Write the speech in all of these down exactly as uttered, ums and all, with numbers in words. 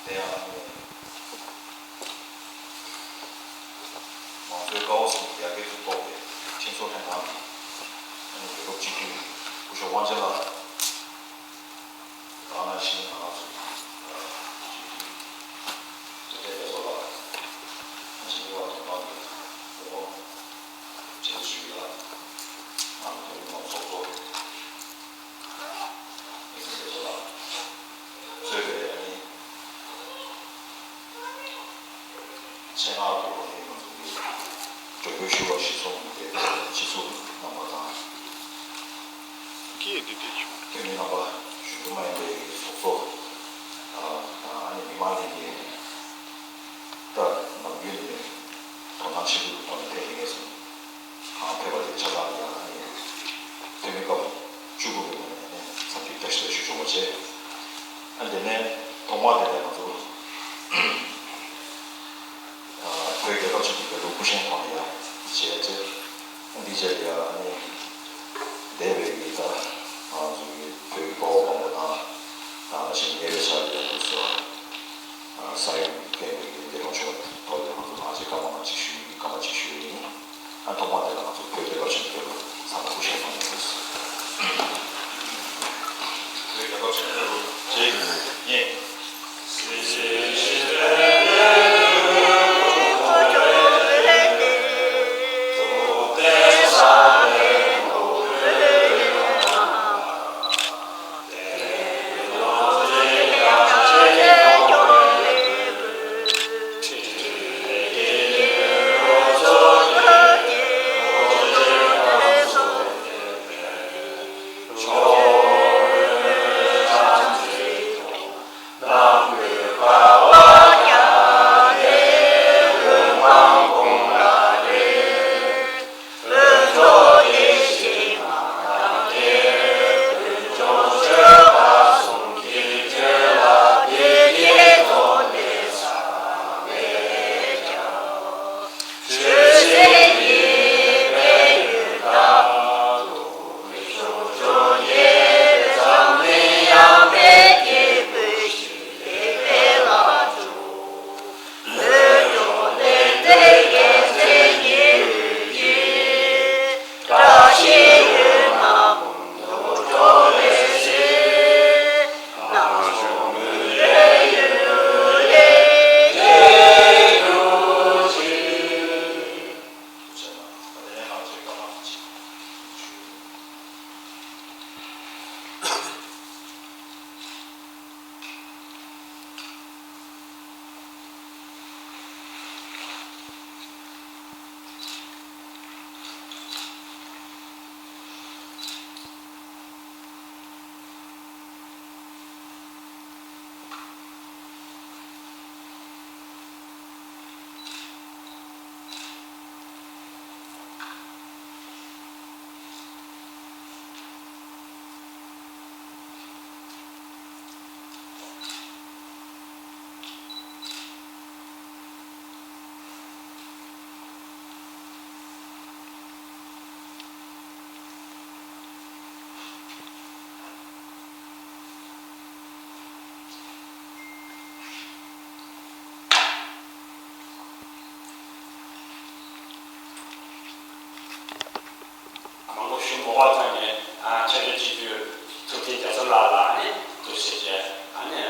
དེ་ཡང་ཨ་ནི་མང་གཙོའི་ཀ་བ་གསུམ་གྱི་ཡར་རྒྱས་ཚུགས་ཐུབ་པའི་སྤྱི་ཚོགས་ལྷན་ཁང་གི་ཨ་ནི་རྒྱལ་ཁབ་སྤྱི་འཐུས་སྐུ་ཞབས་དབང་ཆེན་ལགས། ད་ག་ནང་བཞིན་ང་རང་ཚོ་སྤྱི་འཐུས་བཀྲ་ཤིས་བདེ་མཚོ་ལགས། ཨ་ནི་ཉེ་བར་དོ་དམ་གྱི་འོག་ཆེན་ཞུ་ཡ་ང་རང་ཚོ་མི་མང་ཚོགས་གཙོ། ཨེ་ཙི་ལགས་གཙོས་པའི་ཨ་ནི་ཆེད་མངགས་ཐོག་ནས་ང་ཚོ་གི་མགྲོན་འབོད་ཞུ་བ་གཞིར་བཟུང་གི་སྤྱི་ཚོགས་རྣམ་པ་དང་། ཀྱིས་འདི་དེ་བྱུང་། འཐུས་མི་རྣམ་པ་གཞོན་ནུ་མ་ཡིན་པའི་ཚོགས་གཙོ་དང་ཨ་ནི་མི་མང་ཡིན་པའི་ད་ནམ་རྒྱུན་ནས་དོ་སྣང་ཆེན་པོ་གི་ཐོག་ནས་ཕེབས་ཡོད་ངེས་སོང་། གང་ཕེབས་པ་དེ་ཆ་ཚང་ལ་ཡང་ཨ་ནི་འཐུས་མི་སྐབས་བཅུ་དགུ་པའི་ངོས་ནས་ཨ་ནི་འཚམས་འདྲི་བཀྲ་ཤིས་བདེ་ལེགས་ཞུ་ཆོག་པ་བྱས། ཨ་ནི་དེ་ནས་ཐོག་མར་དེ་ནས་ང་ཚོ་ཨ་བོད་རྒྱལ་ཁབ་ཆེན་པོའི་རྒྱལ་གླུ་སྐུ་བཞེངས་ཐོག་ནས་ཡང་བྱས་རྗེས་ཨ་ནི་འདི་བྱས་ཏེ་ཡང་ཨ་ནི་འདས་པའི་ཡི་ད་ང་ཚོ་གི་བོད་ཀྱི་དཔའ་བོ་དཔའ་མོ་དང་ད་ག་ནང་བཞིན་ཉེ་བའི་ཆར་ཡང་དུ་སོ། ས་ཡོམ་རྐྱེན་པས་འདས་གྲོངས་ཆོག་པའི་ཐོག་ལ་ང་ཚོ་ཐང་ཆད་སྐར་མ་ལྔ་གཅིག་ཞུ་ཡིན། སྐར་མ་གཅིག་ཞུ་ཡིན། ཨ་ཐོག་མ་དེ་ལ་ང་ཚོ་བོད་རྒྱལ་ཁབ་ཆེན་པོའི་རྒྱལ་གླུ་ཚང་མ་སྐུ་བཞེངས་གནང་ཡོད། བོད་རྒྱལ་ཁབ་ཆེན་པོའི་རྒྱལ་གླུ་གཅིག་གཉིས། མང་པོ་ཞུ་མ་དགོས་པ་ཐོག་ནས་ཨ་ཆེད་དུ་སྤྱི་འཐུས་ཐུབ་བསྟན་རྒྱ་མཚོ་ལགས་ལ་ནི་ཐུགས་རྗེ་ཆེ། ཨ་ནི་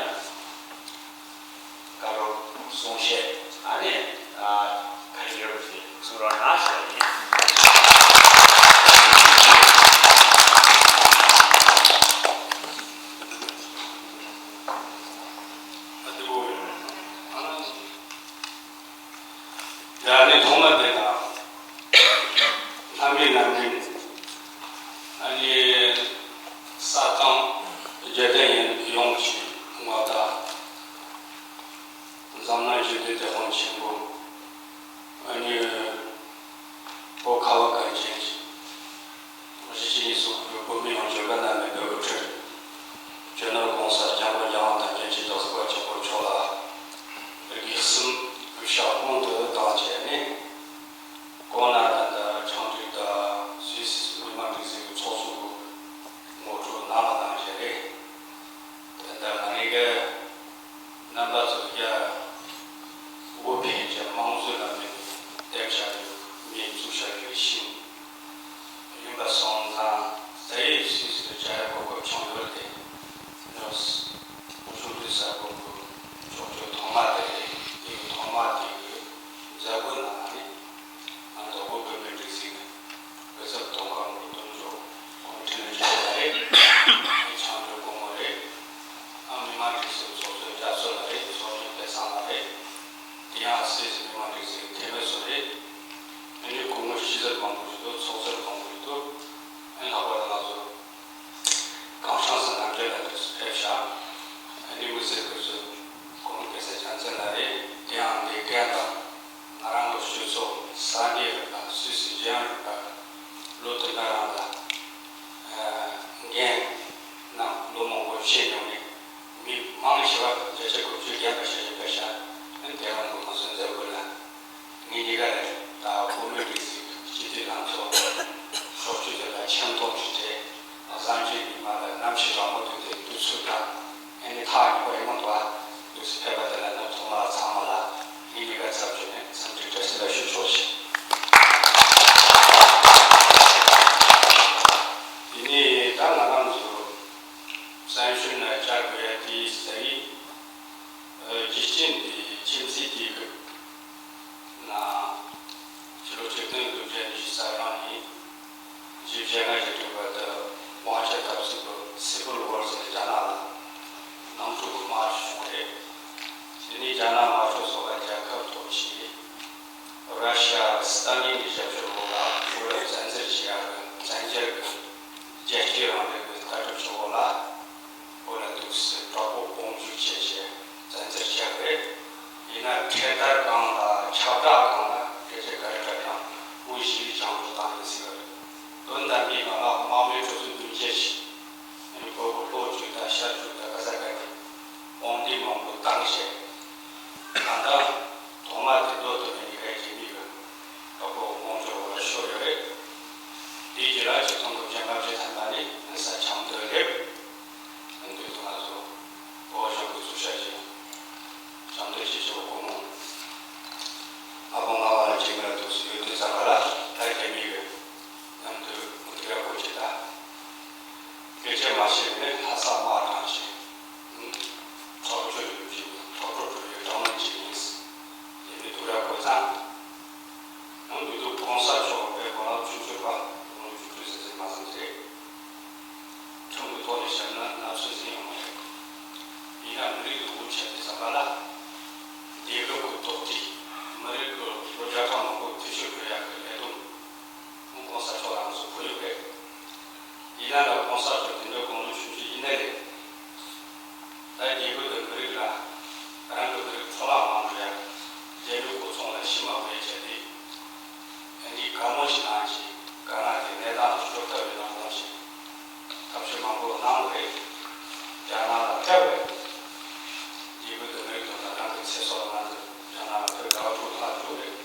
བཀའ་སློབ་གསུང་བཤད་ཨ་ནི་ཨ་ག་རེ་ཡོད་པ་ཞིག་གསུང་རོགས་གནང་ཞུ་བ་ཡིན། ཨ་དེ་བོ་ཡོད། ཨ་ནི། ཡ་ནི་ཐོག་མ་དེ་དང་ལྷ་མིའི་རྣམ་འདྲེན་ཨ་ནི་ས་སྟེང་རྒྱལ་བསྟན་ཡོངས་ཀྱི་ངོ་བོ་འཛམ་གླིང་ཞི་བདེ་དེད་དཔོན་ཆེན་པོ་ཨ་ནི་བོད་ཁ་བ་གངས་ཅན་གྱི་གཞིས་བྱེས་གཉིས་སུ་བོད་མི་ཡོངས་ཀྱི་དགའ་རྣམ་པའི་བོད་ཀྱི་ཁྲོད་རྒྱུ་ནོར་གོང་ས་སྐྱབས་མགོན་རྒྱལ་དབང་དང་རྒྱལ་སྲས་རྡོ་རྗེ་དཔལ་མགོན་མཆོག་ལ་དགེ་གསུམ་གུས་ཕྱག་སྔོན་དུ་བཏང་བྱས་ནས། གོང་ན་ད་ལྟ་ཕྱག་མཇུག་དང་སུད་སི་མི་དམངས་སྒྲིག་འཛུགས་ཀྱི་ཚོགས་གཙོ་གི་ངོ་སྤྲོད་གནང་བ་ནང་བཞིན་རེད། ད་ལྟ་ང་རང་གི་ རྣམ་པ་ཚོ་ཡ། དབུ་འཕེན་གྱི་དམངས་གཙོའི་ལམ་ནས་འདེམས་བྱ་རྒྱུ་མིང་བཙུགས་བྱ་རྒྱུའི་ཤིང་ཡིན་པ་སོང་ཙང་། ད་ཡིག་སུད་སི་ལ་བཅར་གོ་སྐབས་བྱུང་ཡོད་དེ། ནོས་གཞུང་འབྲེལ་གསར་འགོད་པུའུ་ཕྱོགས་བསྐྱོད་ཐོག་མ་དེ་རེད། དེ་གི་ཐོག་མ་དེ་གི་མཛད་སྒོའི་ནང་ནས། ང་ཚོ་བོད་བོད་མིའི་སྒྲིག་འཛུགས་ཀྱི་སྐུ་ཚབ་དོན་ཁང་གི་དོན་གཅོད་ཀོ་མི་ཊི་ལྷན་ཚོགས་ལ་རེད། ཨ་ནི་བྱང་ཕྱོགས་སྐུ་ངོ་རེད། ཨ་མི་དམངས་སྒྲིག་འཛུགས་ཚོགས་གཙོ་རྒྱ་མཚོ་ལགས་རེད། ཚོགས་གཙོ་བསྟན་སངས་ལགས་རེད། དེ་ཡང་སུད་སི་མི་དམངས་སྒྲིག་འཛུགས་ཀྱི་འཐུས་མི་ཚོ་རེད། ཨ་ནི་སྐུ་ངོ་སྤྱི་ཟུར་མང་པོ་ཞིག་འདུག་ཚོགས་ཟུར་མང་པོ་ཞིག་འདུག་ཨ་ནི་ལྷག་པར་དུ་ང་ཚོ། གངས་ཤང་སི་ནམ་རྒྱུན་ལ་དུས་སུ་ཕེབས་ཤག་ཨ་ནི་དམིགས་བསལ་སྐུ་གཟུགས་སྐུ་ངོ་སྐལ་བཟང་རྒྱལ་མཚན་ལགས་རེད། དེའང་འདི་གན་དང་ང་རང་གི་སྤྱི་ཚོགས་ས་གནས་རིག་པ་སུད་སི་རྒྱལ་ཡོངས་རིག་པ་ལོ་དུ་འདྲ་རང་ལ་འགན་གནང་ལོ་མང་པོ་བཞེས་མྱོང་ནས་མི་མང་ཆེ་བ་བརྒྱ་ཆ་དགུ་བཅུ་བརྒལ་བ་ཞིག་ཕེབས་ཤག་ཨ་ནི་དེ་རང་གི་ང་ཚོའི་མཛད་སྒོ་ལ། ངེད་གཉིས་ཀ་ནས་ད་བོད་མིའི་སྒྲིག་འཛུགས་སྤྱི་འཐུས་ལྷན་ཚོགས་ཕྱོགས་བསྐྱོད་དེ་ལ་ཆེ་མཐོང་ཞིག་བྱས། གཟའ་མཇུག་ཉི་མ་ལ་གནམ་གཤིས་གྲང་མོ་དུས་དེ་དུས་ཚོད་དང་ཨ་ནི་ཐག་ཉེ་པོ་ཡིན་མ་འདུག་ཨ། དུས་སུ་ཕེབས་པ་དེ་ལ་ནི་ཐོག་མར་ཚང་མ་ལ་ངེད་གཉིས་ཀ་ཚབ་བྱས་ནས་འཚམས་འདྲི་བཀྲ་ཤིས་བདེ་ལེགས་ཞུ་ཆོག་ཅིག་དེ་ནས་ད་ང་རང་ཚོ་བཙན་བྱོལ་ནང་བཅར་དགོས་ཡ་དེའི་རྩ་བའི་རྒྱུ་རྐྱེན་དེ་ཁྱིམ་མཚེས་དེའི་སྐབས། ན། ཕྱི་ལོ་ཆིག་སྟོང་དགུ་བརྒྱ་ཉི་ཤུ་རྩ་གྲངས་ནས་བཞི་བཅུ་ང་བཞི་སྟོན་པ་དུ་དབང་ཆ་འཐབ་རྩོད་པ་སི་བིལ་ཝར་ཟེར་རྒྱ་ནག་ལ་ནང་འཁྲུག་གི་དམག་ཞིག་བྱུང་བ་རེད། དེ་ནས་རྒྱ་ནག་དམར་ཤོག་ཚོགས་པ་རྒྱལ་ཁབ་ཐོབ་རྗེས་ར་ཤི་ཡ་སི་ཏཱ་ལིན་གྱི་ཞབས་ཞུ་འོག་ལ་བོད་ལ་བཙན་འཛུལ་བྱེད་ཡག་གི་བཙན་རྒྱལ་གྱི་རྒྱལ་གཅེས་རིང་ལུགས་ཀྱི་ལྟ་གྲུབ་ཆེ་བོ་ལ། བོད་ལ་འདུག་སེ་གྲོགས་པོ་དཔུང་འཇུག་བྱས་བྱས་བཙན་འཛུལ་བྱས་པ་རེད། ཡིན་ན་འཕྲེད་དར་སྒང་ལ་ཁྱབ་བསྒྲགས་སྒང་ལ་སྐད་ཆ་ག་རེ་འདྲ་དྲང་དབུ་བཞི་རིགས་བྱང་བུ་བཏང་ཡིན་ཟེར་བ་རེད། དོན་དམ་པའི་ངང་ལ་དམག་མི་ཁྲི་ཚོ་བདུན་བརྒྱད་ཅིག་ཨ་ནི་བོད་ཀྱི་ལྷོ་རྒྱུད་དང་ཤར་རྒྱུད་དང་ག་ས་ག་ནས་དཔུང་སྡེ་མང་པོ་བཏང་བྱས། ད་ལྟ་ཐོག་མ་དེ་མདོ་སྟོད་མི་གཉིས་ཀའི་རྒྱལ་མི་གི་གྲོགས་པོ་དབང་ཆོག་བར་ཤོར་ཡོད་རེད། དེའི་རྗེས་ལ་ཆིག་སྟོང་དགུ་བརྒྱ་ལྔ་བཅུ་ཐམ་པ་ནས་ས་ཆ་མདོ་སླེབས། འདི་དུ་ང་ཚོ་བོད་གཞུང་གི་ཚོགས་ཞབས་ཀྱི་ཞབས་འདེགས་ཀྱི་ཆེ་བ་སྐུ་ངོ་ཨ་ཕོ་ང་བ་ལ་ཅིག་ལ་འདུག་སེ་ཡོད་དུས་ཙམ་པ་ལ་ད་རྒྱ་མི་གི་མཉམ་དུ་མུ་ཏིག་ར་སྐོར་གྱི་ད་སྐད་ཆ་མ་བཤད་ནས་ལྷ་ས་དམག་དྲངས་ཤིང་ཁྲག་སྦྱོར་ཡོད་ཀྱི་ཁྲག་སྦྱོར་གྲུབ་ཡོད་གྲངས་མང་ཅིག་ཡིན། དེ་ནི་དུ་ར་སྐོར་ཙང་། ཡང་འདི་དུ་གོང་ས་མཆོག་དཔལ་དགའ་ལྡན་ཆོས་འབྱོར་པ་ལོ་བཅུ་དྲུག་ཟིན་ཟིན་མ་ཟིན་རེད། ཁྲིམས་ཀྱི་ཐོག་ནས་བཤད་ན་ན་ཚོད་ཟིན་ཡོང་བ་རེད། ཡིན་ན་མི་རིགས་ཀྱི་དབུ་ཁྲིད་དེ་ཟམ་པ་ལ། རྒྱལ་ཁབ་ཀྱི་དོགས་འདྲི། མི་རིགས་ཀྱི་ལོ་བརྒྱ་ཕྲག་མང་པོའི་འཐུས་ཤོར་འགྲོ་ཡག་གི་ལས་དོན། ཁོང་གོང་ས་མཆོག་རང་ཚོ་ཕུལ་ཡོད་རེད། ཡིན་ན་ལ་གོང་ས་མཆོག་དེ་འདྲ་དགུང་ལོ་ཆུང་ཆུང་ཡིན་ན་ལས། ད་རྒྱལ་ཁབ་དང་མི་རིགས་ལ་རང་གི་མི་རིགས་འཕྲོ་བརླག་མང་པོ་ཡ། རྒྱལ་མི་གོ་ཚོང་ལ་ཤི་མ་དགོས་བྱས་ཏེ། ཨ་ནི་དགའ་མོ་ཞིག་གནང་ཞིང་དགའ་ང་དེ་གནས་སྟངས་སུ་སྐྱོབ་ཐབས་ཡོད་ན་གནང་ཞིང་། ཐབས་ཤེས་མང་པོ་གནང་བ་རེད། རྒྱ་ནག་ལ་ཕེབས་པ་རེད། རྒྱལ་ཁབ་དང་མི་རིགས་དོན་དག་རང་གི་ཚེ་སྲོག་ལ་ང་ཚོ་རྒྱ་ནག་ལ་ཕེབས་དགའ་བ་སྤྲོ་ཐག་འཇུག་རེད།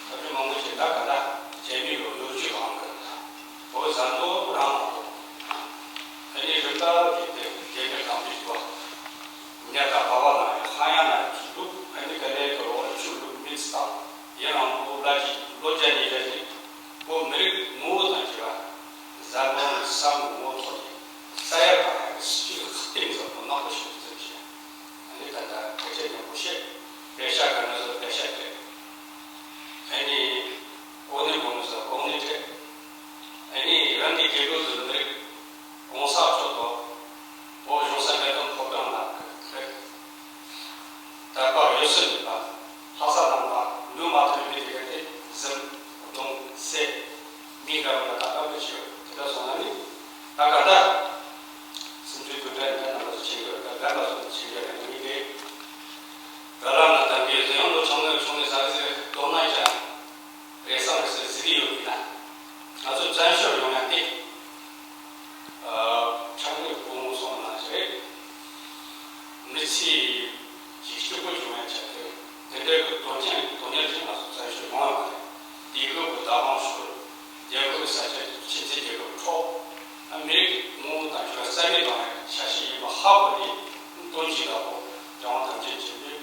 ཐབས་ཤེས་མང་པོ་ཞིག་ད་ག་ད་རྒྱལ་མི་ཡོད་ཡོད་ཅིག་གང་གི། བོད་ཟམ་ཏོག་རང་མ་གཏོགས། ཨ་ནི་རིམ་པ་བརྒྱུད་དེ་རྒྱལ་མི་དམ་པའི་བ། ཉ་དང་བ་བ་ལ་ཡང་ཧ་ཡང་ན་ཆུ་བླུག་ཨ་ནི་ག་ལེ་ག་ལོ་ཆུ་བླུག་མི་ཚང་ཡང་རང་བློ་ལ་ཅི་བློ་རྒྱ་ཉེ་རྒྱ་ཅི་བོད་མི་རིགས་ངོ་བོ་དང་བཅས་པ་ཟམ་པ་ནི་ས་ངོ་ངོ་ཚོ་ཅི་ས་ཡ་གང་ཡང་སྤྱི་ཁ་སྟེང་ཟམ་པོ་ནག་པོ་ཞིག་ཏུ་བརྩིས་ཤིང་། ཨ་ནི་ད་ལྟ་སྐད་ཆ་མཉམ་པོ་བཤད། པད་ཤག་ག་ན་བཟོ་པད་ཤག་སྤྲད། ཨ་ནི་ཨོ་ནི་གོང་ནས་བཟོ་གོང་ནས་སྤྲད། ཨ་ནི་རང་གི་རྒྱལ་པོ་ཚོ་མི་རིགས་གོང་ས་མཆོག་དང་བོད་གཞུང་ས་མེད་དང་ཕོ་བྲང་ལ་ཁེལ། དར་པ་འོད་ཟེར་མེད་པ་ལྷ་ས་ནང་པ་ལུས་མ་ཐུབ་མི་དེ་ག་དེ་གཟིམ་གདོང་སེ་མི་འདྲ་བ་ལ་ད་ལྟ་བུ་ཆེ་བ་དེ་འདྲ་སོང་ན་ནི་ད་ག་ད་སེམས་ཅན་དུ་འདྲ་ཡིན་ན་ང་ཚོ་ཆེ་གི་ད་ག་ལ་སོང་ཆེ་གི་རེད་མི་དེ་ད་ལ་ན་ད་གི་ཡང་ལོ་ཆུང་ངེ་ཆུང་ངེ་ཟ་གི་ཟེར་དོ་སྣང་ཡིན་ཀྱང་། རེས་གཟའ་རེས་གཟའ་གཟིགས་ཡོད་ཀྱི་ན། ང་ཚོ་བཙན་བྱོལ་ཡོང་ཡ་དེ། ཨ་ཁྲག་ངོས་སྤོ་མོ་སོང་ན་ཞིག་རེད། མི་ཚེ་ཡིག་སྐྱོ་པོ་བྱུང་ཡ་ཆ་དེ། དེ་འདྲའི་གི་དོན་རྐྱེན་དོན་གཉེར་ཅན་ང་ཚོ་བཙན་བྱོལ་ཡོང་ཡ་མ་རེད། དེ་གི་གི་བདག་དབང་ཤོར། རྒྱལ་ཁབ་ཀྱི་ས་ཆ་ཕྱི་ཚེ་རྒྱལ་ཁབ་འཕྲོག་ཨ་མི་རིགས་ངོ་བོ་དང་ཆོས་རྩ་མེད་གཏོང་ཡ་འཆར་གཞི་ཡིན་པ་ཧ་གོ་ནས་དོན་གྱི་ལ་གོ་རྒྱལ་དབང་དམ་ཅན་ཆེན་པོས་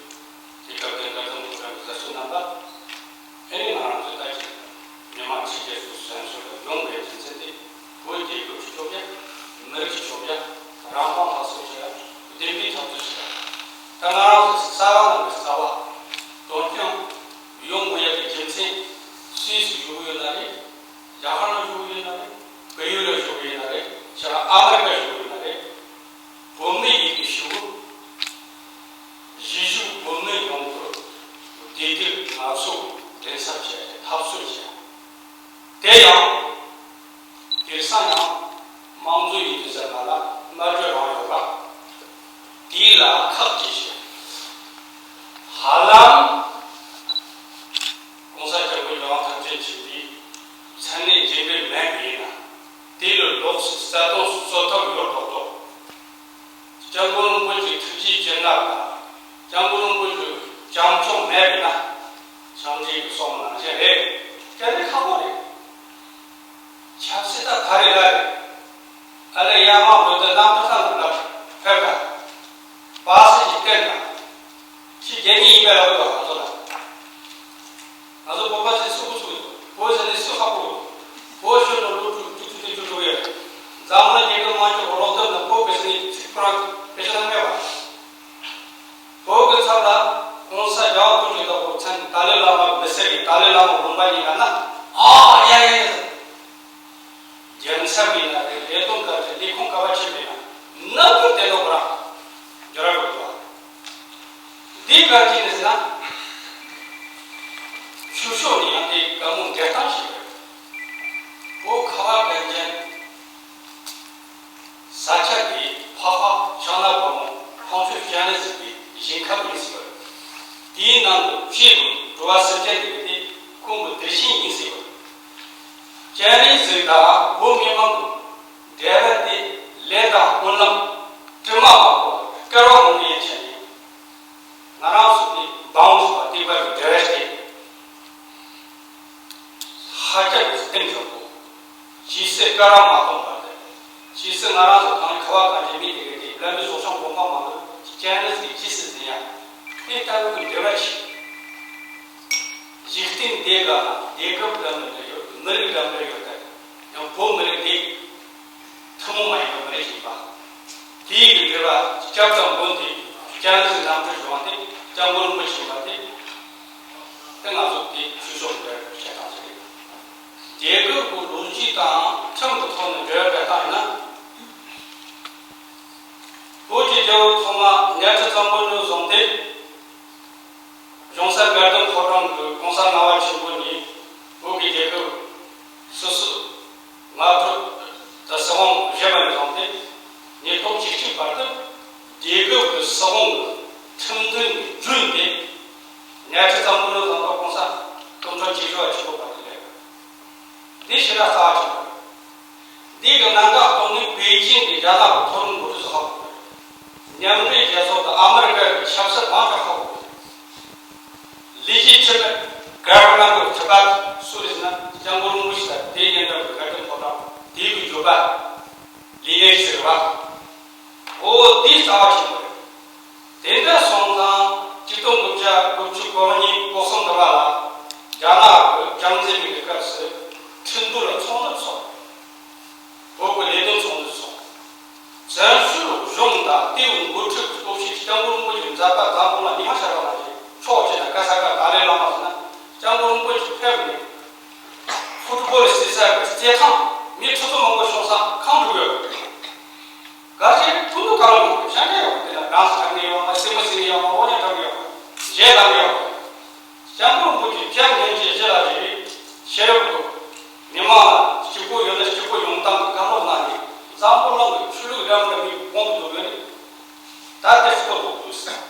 བྱང་ཆུབ་མེད་པས་ན། བྱང་ཆུབ་ཀྱི་སོང་ནང་བཞིན་རེད། དེ་ནི་ཁག་པོ་རེད། ཆབ་སྲིད་ད་ག་རེ་ལ་རེད། ཨ་ལས་ཡར་མར་འགྲོ་དུས་རྣམ་གྲངས་ལ་ལབ་ཕེབས་ཀ་བ་སི་ཅིག་བསྟན་ན། ཕྱི་རྒྱལ་ཉིད་ཡིན་པའི་ལ་བུ་ལ་ང་ཚོ་ལ། ང་ཚོ་བོད་པ་ཚོས་སུ་གུ་ཚུགས་ཡོད། བོད་ཟེར་ནས་སུ་ཧ་གོ་ཡོད། བོད་གཞོན་ནུ་ལོ་དྲུག་ཅུ་བཅུ་བཅུ་བཅུ་དྲུག་ཡོད། འཛམ་གླིང་རྒྱལ་ཁབ་མང་ཆེ་བ་ལོག་སྟོན་དང་བོད་པའི་ཟེར་ནས་ཚིག་ཁོ་རང་སྐད་ཆ་ནང་མེད་པ། བོད་ཀྱི་ཚབ་ལ་༸གོང་ས་༸རྒྱལ་བ་དོན་གྱི་བདག་པོ་མཚན་ཏཱ་ལའི་བླ་མ་མི་ཟེར་གི་ཏཱ་ལའི་བླ་མ་ལུང་པ་ཡིན་ན་ན། ཨ་ཡ་ཡ་ཡ། རྒྱལ་ཚབ་ཡིན་ན་རེད། ལས་དོན་གལ་ཆེ་ལས་ཁུངས་ག་པར་ཕྱིན་པ་ཡིན་ན་ནམ་རྒྱུན་དེ་ལོག་ར་འགྱུར་ར་འགྲོ་གི་འདུག་འདི་ག་ཅི་ནས་ཟེར་ན། ཆུ་ཤོག་ནས་ཡང་དེ་དཀའ་མོ་འགྲེལ་སྟངས་ཤིག་རེད། བོད་ཁ་བ་གངས་ཅན་ས་ཆ་དེ་ཕ་ཁ་ཤང་ལ་བུ་མོ་ཕང་ཆུ་ཅན་ལ་ཟིན་པའི་ཞིང་ཁམས་ཡིན་ཟེར་བ་རེད། དེའི་ནང་དུ་སྐྱེས་དང་འགྲོ་བ་སེམས་ཅན་དེ་གའི་དེ་ཁོང་གི་བདེ་ཆེན་ཡིན་ཟེར་བ་རེད། སྤྱན་རས་གཟིགས་དང་བོད་མི་མང་གི་འབྲེལ་བ་དེ་ལས་དང་སྨོན་ལམ་དྲི་མ་མང་པོ་སྐལ་བ་མང་པོ་ཡན་ཆད་ནས་ང་རང་ཚོ་དེ་འབངས་ཚོ་དང་བསྟན་པ་གི་འབྲེལ་བ་དེ་ཧ་ཅང་གི་གཏིང་ཟབ་པོ། ཇི་སྲིད་བཀའ་རང་མ་གཏོང་བར་དུ། ཇི་སྲིད་ང་རང་ཚོ་གང་ཁ་བ་གངས་ཅན་མི་དེ་གའི་དེ་བླ་མའི་གསུང་བཤད་དགོངས་པ་མང་པོ་སྤྱན་རས་གཟིགས་ཇི་སྲིད་འཛིན་ཡང་དེ་ལྟ་བུ་གི་འབྲེལ་བ་ཆེ། འཇིག་རྟེན་འདི་ག་ལ་རྒྱལ་ཁབ་འདྲ་མི་འདྲ་ཡོད། མི་རིགས་འདྲ་མི་འདྲ་ཡོད་དེ། ཡང་བོད་མི་རིགས་འདི་ཐུན་མོང་མ་ཡིན་པའི་མི་རིགས་ཡིན་པ། དེའི་གི་འབྲེལ་བ་སྐྱབས་དང་མགོན་དེ་སྐྱབས་རྗེ་རྣམ་གྲོལ་བྱུང་བ་དེ་སྐྱབས་མགོན་རིན་པོ་ཆེ་ཡིན་པ་དེ། དེ་ང་ཚོ་དེ་ཆོས་ཕྱོགས་འབྲེལ་བ་བྱེད་སྟངས་ཤིག་རེད། རྒྱལ་ཁབ་ཀྱི་ལོ་རྒྱུས་དང་ཁྲིམས་ཀྱི་ཐོག་ནས་འབྲེལ་བ་བྱེད་སྟངས་ཡིན་ན། བོད་ཀྱི་རྒྱལ་པོ་ཐོག་མ་གཉའ་ཁྲི་བཙན་པོ་ནས་བཟུང་སྟེ། གཞུང་ས་དགའ་ལྡན་ཕོ་བྲང་གི་གོང་ས་ལྔ་པ་ཆེན་པོ་ཉིད་བོད་ཀྱི་རྒྱལ་ཁབ་སོ་སོའི་མངའ་ཁུལ་དུ་སྲིད་དབང་བཞེས་པ་ནས་བཟུང་སྟེ། ཉིས་སྟོང་བཅུ་གཅིག་བར་དུ་རྒྱལ་ཁབ་ཀྱི་སྲིད་དབང་གི་ཁྲིམས་མཐུན་གྱི་རྒྱུན་དེ་གཉའ་ཁྲི་བཙན་པོ་ནས་བཟུང་སྟེ་གོང་ས་སྐུ་ཕྲེང་བཅུ་བཞི་པ་ཆེན་པོ་བར་དུ་སླེབས། འདི་ཞེ་དྲག་རྩ་བ་ཆེན་པོ་རེད། འདི་གི་གནད་འགག་གཙོ་ནི་པེ་ཅིང་གི་རྒྱ་ནག་གི་མཐོ་རིམ་འགོ་ཁྲིད་ཚོ་ཧ་གོ་དགོས། མཉམ་འབྲེལ་རྒྱལ་ཚོགས་དང་ཨ་མི་རི་ཀ་གི་ཆབ་སྲིད་མང་དྲགས་ཧ་གོ་དགོས། ལས་བྱེད་ཁྲིམས་མེད་ག་ར་ནང་གི་ཁྲི་པ་སུ་རེད་ཟེར་ན་སྐྱབས་མགོན་རིན་པོ་ཆེ་དང་དེའི་རྒྱལ་འདབས་ཀྱི་དགའ་ལྡན་ཕོ་བྲང་དེའི་གི་བརྗོད་པ་ལས་ལས་ཟེར་བ། འོ་འདི་རྩ་བ་ཆེན་པོ་རེད། དེ་འདྲ་སོང་ཙང་གཅིག་སྟོང་དགུ་བརྒྱ་དགུ་བཅུ་གོ་གཉིས་གོ་གསུམ་ལོ་ལ་རྒྱ་ནག་གི་ཅང་ཙེ་མིན་གྱི་སྐབས་སུ་ཁྲིན་ཏུའུ་ལ་ཚོགས་འདུ་ཚོགས། བོད་ཀྱི་ལས་དོན་ཚོགས་འདུ་ཚོགས། བཙན་བྱོལ་གཞུང་དང་ལྟེ་བའི་འགོ་ཁྲིད་ཀྱི་སྟོབས་ཤུགས་སྐྱབས་མགོན་རིན་པོ་ཆེ་མཛད་པ་བཙན་པོ་ལ་ཉི་མ་ཤར་བ་ནང་བཞིན་ཕྱོགས་གཅིག་ན་ག་ས་ག་ཏཱ་ལའི་བླ་མ་ཟེར་ན་སྐྱབས་མགོན་རིན་པོ་ཆེ་ཕེབས་ནས་ཧུ་ཏུ་པོ་ལི་སི་ས་གི་རྩེད་ཐང་མི་ཁྲི་ཚོ་མང་པོ་བྱུང་ས་ཁང་བསྒྲུབས་ཡོད། གལ་སྲིད་ཐུགས་འདོད་ག་ལ་མི་འདུག་ཤ་ཁྲག་ཡོད་པ་དེ་ལ་རང་སྲིད་ཐང་གི་ཡོད་མ་སེམས་པ་སྲིད་ཀྱི་ཡོད་མ་དབང་ཆ་ཐང་གི་ཡོད་མ་གཞས་ཐང་གི་ཡོད་མ། སྐྱབས་མགོན་རིན་པོ་ཆེ་སྐྱབས་མགོན་ཆེ་ཞེ་ལ་རེ་ཤེས་རབ་ཀྱི་མི་མང་ལ་སྐྱིད་པོ་ཡོད་ན་སྐྱིད་པོ་ཡོང་སྟངས་ཀྱི་བཀའ་སློབ་གནང་ནས་འཛམ་བུ་གླིང་གི་ཆོས་ལུགས་འདྲ་མི་འདྲ་མི་གོང་དུ་འགྲོ་བའི་ད་དེ་སྐོར་ཐོག་དུས་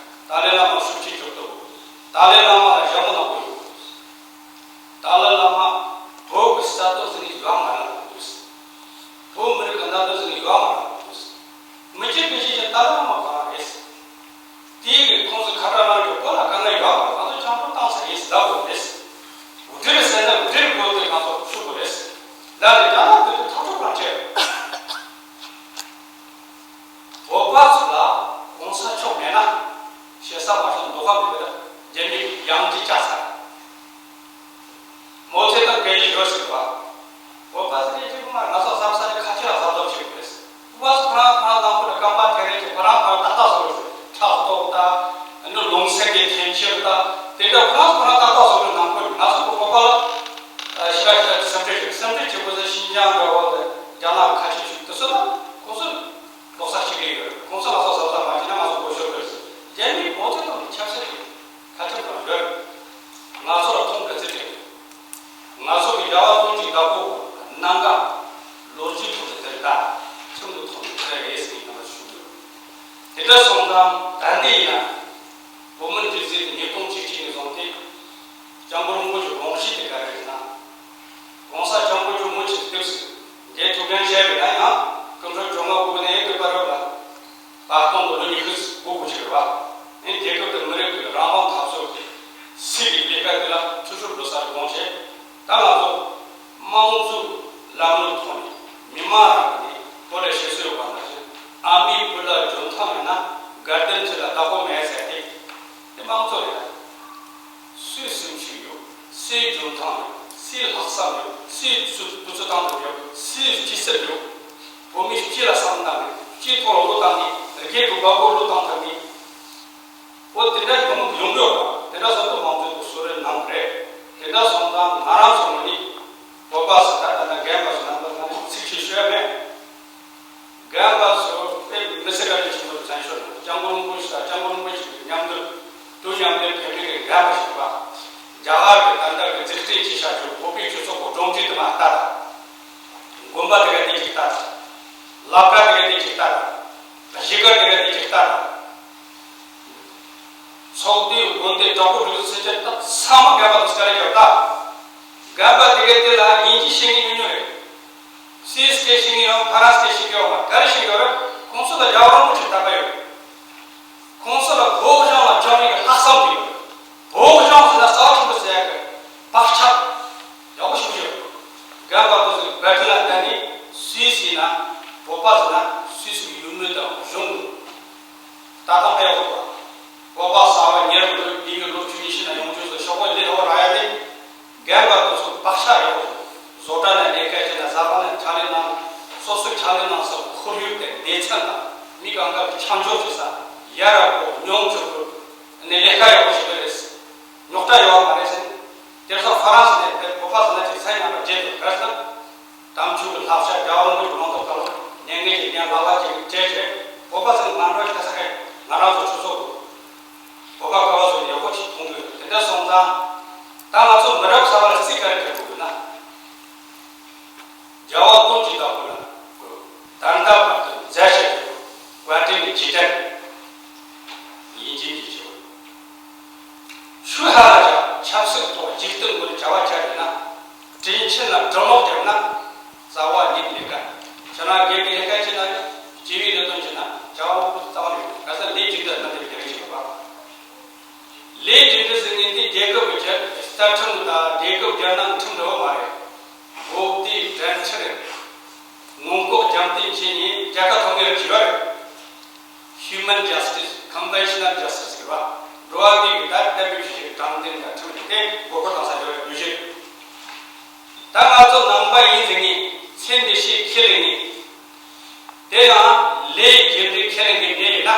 ཏཱ་ལའི་བླ་མ་ཤུགས་ཆེ་བྱུང་འདུག་ཏཱ་ལའི་བླ་མ་ལ་ཞྭ་མོ་ནག་པོ་ཡོད། ཏཱ་ལའི་བླ་མ་བོད་ཀྱི་རྩ་དོན་ཟེར་ནས་ཡོད་མ་རེད་འདུག་བོད་མི་རིགས་ཀྱི་གནད་དོན་ཟེར་ནས་ཡོད་མ་རེད་འདུག་མི་སྐྱིད་མི་སྐྱིད་ཀྱི་ཏཱ་ལའི་བླ་མ་གང་རེད། དེའི་གི་ཁོང་ཚོ་ཁ་བྲལ་གནང་རྒྱུ་ཁོ་ལ་དཀའ་ངལ་ཡོད་མ་རེད། ང་ཚོ་བཅིངས་འགྲོལ་བཏང་ས་ཡིན་ཟེར་ལབ་དགོས་རེད། འུ་སྒྲིལ་ཟེར་ན་འུ་སྒྲིལ་དགོས་དེ་ང་ཚོ་ཤུགས་དགོས་རེད། ད་ནི་ད་ལྟ་དེ་ཚོ་ཐག་གཅོད་གནང་བྱས། བོད་པ་ཚོ་ལ་གོང་ས་མཆོག་མེད་ན་ཞེ་ས་མ་ཤོར་མདོ་ཁམས་མི་ལ་རྒྱ་མིའི་ཡང་ཅི་བཅའ་ས་རེད། མའོ་ཙེ་ཏུང་སྐད་ཡིག་ཡོད་ཟེར་བ། བོད་པ་ཚོ་སྐད་ཡིག་མ་ང་ཚོ་གཟབ་གཟབ་ནས་ཁ་ཆེ་ལ་གཟབ་གཟབ་བྱེད་དགོས་རེད། བོད་པ་ཚོ་ཁོ་རང་ཁོ་རང་ནང་ཁུལ་ལ་རྐང་པ་དེ་རེད་ཀྱི་ཁོ་རང་ཁོ་རང་ཏག་ཏག་བཟོ་དགོས་རེད། ཕྲག་དོག་དང་། ཨ་ནི་ལུང་ཚན་གྱི་འཐེན་འཁྱེར་དང་དེ་འདྲ་ཁོ་རང་ཁོ་རང་ཏག་ཏག་བཟོ་དགོས། ནང་ཁུལ་ང་ཚོ་བོད་པ་ལ་ཞེ་དྲག་ཞེ་དྲག་སེམས་ཁྲལ་བྱེད་སེམས་ཁྲལ་བྱེད་དགོས་ས་ཤིན་ཅང་འདྲ་བོ་དང་རྒྱ་ནག་ཁ་ཆེ་ཆུ་དེ་ཚོ་ལ་ཁོང་ཚོ་ལོག་ས་ཞིག་རེད་ཡོད། ཁོང་ཚོ་ང་ཚོ་གཟབ་གཟབ་མ་བྱས་ན་ང་ཚོ་མགོ་ཤོར་གི་རེད། རྒྱ་མིའི་མའོ་ཙེ་ཏུང་གི་ཆབ་སྲིད་དེ་ཁ་ཆེ་མ་ཡོད། ང་ཚོ་ལ་མཐོང་གི་ཚེ་རེད། ང་ཚོ་གི་རྒྱལ་བ་དོན་གྱི་བདག་པོ་གནད་འགག་ལོ་རྒྱུས་ཐོག་ཏུ་དེར་ད་ཁྲིམས་ཀྱི་ཐོག་ཏུ་དེར་རེད་ཟེར་ཡིན་ན་ཞུ་རྒྱུ། དེ་འདྲ་སོང་ཙང་ད་འདི་ཡིན་ན་བོད་མི་འདི་ཚོས་ཉིས་སྟོང་བཅུ་གཅིག་ནས་བཟུང་སྟེ་སྐྱབས་མགོན་རིན་པོ་ཆེའི་དགོངས་གཞི་དེ་ག་རེ་རེད་ན། གོང་ས་སྐྱབས་མགོན་རིན་པོ་ཆེ་སྐབས་སུ་མཇལ་ཐུབ་མཁན་བྱས་པ་ཡིན་ན་ཡང་སྐུ་ཕྲེང་བཅོ་ལྔ་དགུ་ནས་དེ་བར་ལ། བར་སྟོང་དུ་ལོ་ཉི་ཤུ་འགོར་དགོས་ཀྱི་རེད་བ། ཨེ་རྒྱལ་ཁབ་དང་མི་རིགས་ཀྱི་རང་དབང་འཐབ་རྩོད་ཀྱི་ དམངས་གཙོའི་ལམ་ལུགས་ཐོག་ནས་མི་མང་རང་གིས་བོད་ལ་བཤད་སྲོལ་ཡོད་པ་ནང་བཞིན། ཨ་མའི་བུ་ལ་འཇོན་ཐང་ཡོད་ན་དགའ་ལྡན་ཁྲི་ལ་བདག་པོ་མེད་ཟེར་ཏེ། དེ་དམངས་གཙོ་རེད། སུའི་སེམས་ཤུགས་ཡོད། སུའི་འཇོན་ཐང་ཡོད། སུའི་ལྷག་བསམ་ཡོད། སུའི་སྤྱི་ཚོགས་དང་དུ་ཡོད། སུའི་སྤྱི་སེམས་ཡོད། བོད་མི་སྤྱི་ལ་བསམ་བཏང་ནས། སྤྱིའི་ཐོག་ལ་བློས་བཏང་ནས། སྒེར་གྱི་དགའ་པོ་བློས་བཏང་ཐུབ་ནས། འོ་དེ་འདྲ་ཡོང་ཡོང་གི་ཡོད་པ། དེ་འདྲ་ཟེར་དུས་མང་ཚོགས་ཀྱིས་གསོལ་རས་གནང་གི་རེད། དེ་འདྲ་སོང་ཙང་ང་རང་ཚོ་ངོས་ནས་བོད་པ་ཚོ་ད་ལྟ་ན་རྒན་པ་ཚོ་རྣམ་པ་ཚོ་ཚིག་གཅིག་ཤོད་ཡ་མེད། རྒན་པ་ཚོ་དཔེ་མི་སྲིད་བཀའ་དྲིན་ཆེན་པོ་རེད། བཙན་བྱོལ་ནང་སྐྱབས་མགོན་རིན་པོ་ཆེ་དང་སྐྱབས་མགོན་རིན་པོ་ཆེ་གི་མཉམ་དུ་དུས་མཉམ་དུ་བོད་མི་གི་རྒན་པ་ཞིག་པ། རྒྱ་གར་གྱི་ད་ལྟ་གི་འཛུགས་སྐྲུན་བྱེད་བྱ་རྒྱུ་བོད་པའི་སྤྱི་ཚོགས་ཀྱི་སྒྲོམ་གཞི་དེ་མར་ལྟ་དང་། དགོན་པ་དེ་ག་དེ་ཅིག་ལྟ་དང་། ལབ་ཀ་དེ་ག་དེ་ཅིག་ལྟ་དང་། གཞིས་ཀ་དེ་ག་དེ་ཅིག་ལྟ་དང་། ཚོགས་སྡེ་དགོན་སྡེ་དྲག་པོ་སྒྲིག་འཛུགས་ཟེར་ཆེད་ད་ཚང་མ་རྒན་པ་དང་སྐལ་རྒྱབ་ད། རྒན་པ་དེ་ག་དེ་ལ་དབྱིན་ཇི་ཤེས་མཁན་ཉུང་ཉུང་རེད། སུད་སི་སྐད་ཤེས་མཁན་ཡང་ཕ་རན་སི་སྐད་ཤེས་མཁན་ཡང་མ་ག་རེ་ཤེས་མཁན་ཡོད་རེད། ཁོང་ཚོ་ལ་རྒྱལ་བ་རིན་པོ་ཆེ་དད་པ་ཡོད། ཁོང་ཚོ་ལ་བོད་གཞུང་ལ་སྐྱོང་ཡིག་ལྷག་བསམ་དེ་ཡོད། བོད་གཞུང་ཟེར་ན་རྩ་བ་ཆེན་པོ་ཟེར་ཡག་གི་བག་ཆགས་ཡག་པོ་ཞིག་ཡོད། རྒན་པ་དེ་ཚོ་གི་བར་དུ་ལ་བལྟས་ནས་སུད་སི་ན་བོད་པ་ཟེར་ན་སུད་སི་གི་ཡུལ་མི་དང་གཞུང་གི་ལྟ་སྟངས་དཔེ་ཡག་པོ་འདུག་བོད་པ་གསར་པ་ཉེ་རབས་ལོ་འདི་གི་ལོ་བཅུ་ནས་ཕྱིན་ན་ཡོང་རྒྱུ་ཚོ་ཤོག་བུ་ལས་ལྷག་པ་རག་ཡ་དེ། རྒན་པ་དེ་ཚོ་བག་ཆགས་ཡག་པོ། བཟོ་གྲྭ་ནས་ལས་ཀ་བྱས་ན། ཟ་ཁང་ནས་ཕྱག་ལས་གནང་། སོ་སོའི་ཕྱག་ལས་གནང་ས་ཁོར་ཡུག་དེ་སྡེ་ཚན་དང་མི་གང་ག་གི་ཆ་འཇོག་བྱེད་ས་ཡ་ར་གོ་མྱོང་ཆོག་གི་ནས་ལས་ཀ་ཡག་པོ་བྱེད་ཀྱི་རེད། རྙོག་དྲ་ཡོད་མ་རེད་ཟེར། དེང་སང་ཧྥ་རན་སི་ནས་བོད་པ་ཚོ་ནང་གི་ཚན་ཉམས་པ་བརྗེད་འདུག་ག་རེ་ཟེར་ན། དམ་ཆོས་ཀྱི་བསླབ་བྱ་རྒྱལ་བ་རིན་པོ་ཆེའི་ལུང་དང་བསྟན་ལུགས་ཉན་མཁན་གྱི་ཉན་ལག་ལག་ཅིག་བྱས་བྱས། བོད་པ་ཚོ་ང་རང་ཁ་ས་ཁ་ང་རང་ཚོ་ཆོས་ཚོགས་བོད་པ་སྐལ་བ་ཚོ་ཡག་པོ་ཞིག་མཐོང་གི་ཡོད། དེ་འདྲ་སོང་ཙང་ད་ང་ཚོ་མི་རབས་གསར་པ་ལ་རྩིས་ག་རེ་སྤྲད་དགོས་ན། རྒྱལ་བ་དོན་གྱི་བདག་པོ་ལ་ད་ལྟ་བར་དུ་མཛད་བཞག་པའི་བཀའ་དྲིན་གྱི་རྗེས་དྲན་ཡིན་གཅིག་མིན་གཅིག་བྱེད་དགོས། ཆོས་ཧ་ལ་ཆ་ཆབ་སྲིད་ཐོག་འཇིག་རྟེན་མགོན་བྱ་བ་ཆ་རེད་ན། དྲིན་ཆེན་ལ་དྲང་མོ་བརྒྱབ་ན། རྩ་བ་ཉིད་ལས་ཀ་ཁྱེད་རང་སྒེར་གྱི་ལས་ཀ་བྱེད་ན་ཡང་། སྤྱི་པའི་ལས་དོན་བྱེད་ན་བྱ་བ་རྩ་བ་ནས་ག་ས་ལས་འཇིག་རྟེན་མི་འདེབས་རྒྱ་རེ་བྱེད་པ། ལས་འཇིག་རྟེན་ཟེར་མཁན་དེ་རྒྱལ་ཁབ་ཀྱི་རྩ་ཁྲིམས་དང་རྒྱལ་ཁབ་རྒྱལ་ནང་ཁྲིམས་འདྲ་བོ་མ་རེད། འོ་དེ་དྲན་ཆེ་རེད། སྔོན་འགོག་རྒྱབ་རྟེན་བྱས་ནས་རྒྱལ་ཁ་ཐོབ་མཁན་རིགས་ཡོད་རེད། Human justice, conventional justice ཟེར་བ། འགྲོ་བ་མིའི་གི་ད་གཏན་འབེབས་ཞིག་དྲང་བདེན་དང་ཁྲིམས་ཀྱི་དེ་མགོ་སྐོར་བཏང་ས་ཡོད་རེད། བསྒྱུར་བཅོས། ད་ང་ཚོ་ནང་པ་ཡིན་ཟེར་ངེས་ཚེ་འདི་ཕྱི་ཁས་ལེན་ངེས། དེ་ཡང་ལས་རྒྱུ་འབྲས་ཁས་ལེན་གི་མེད་ཡིན་ན།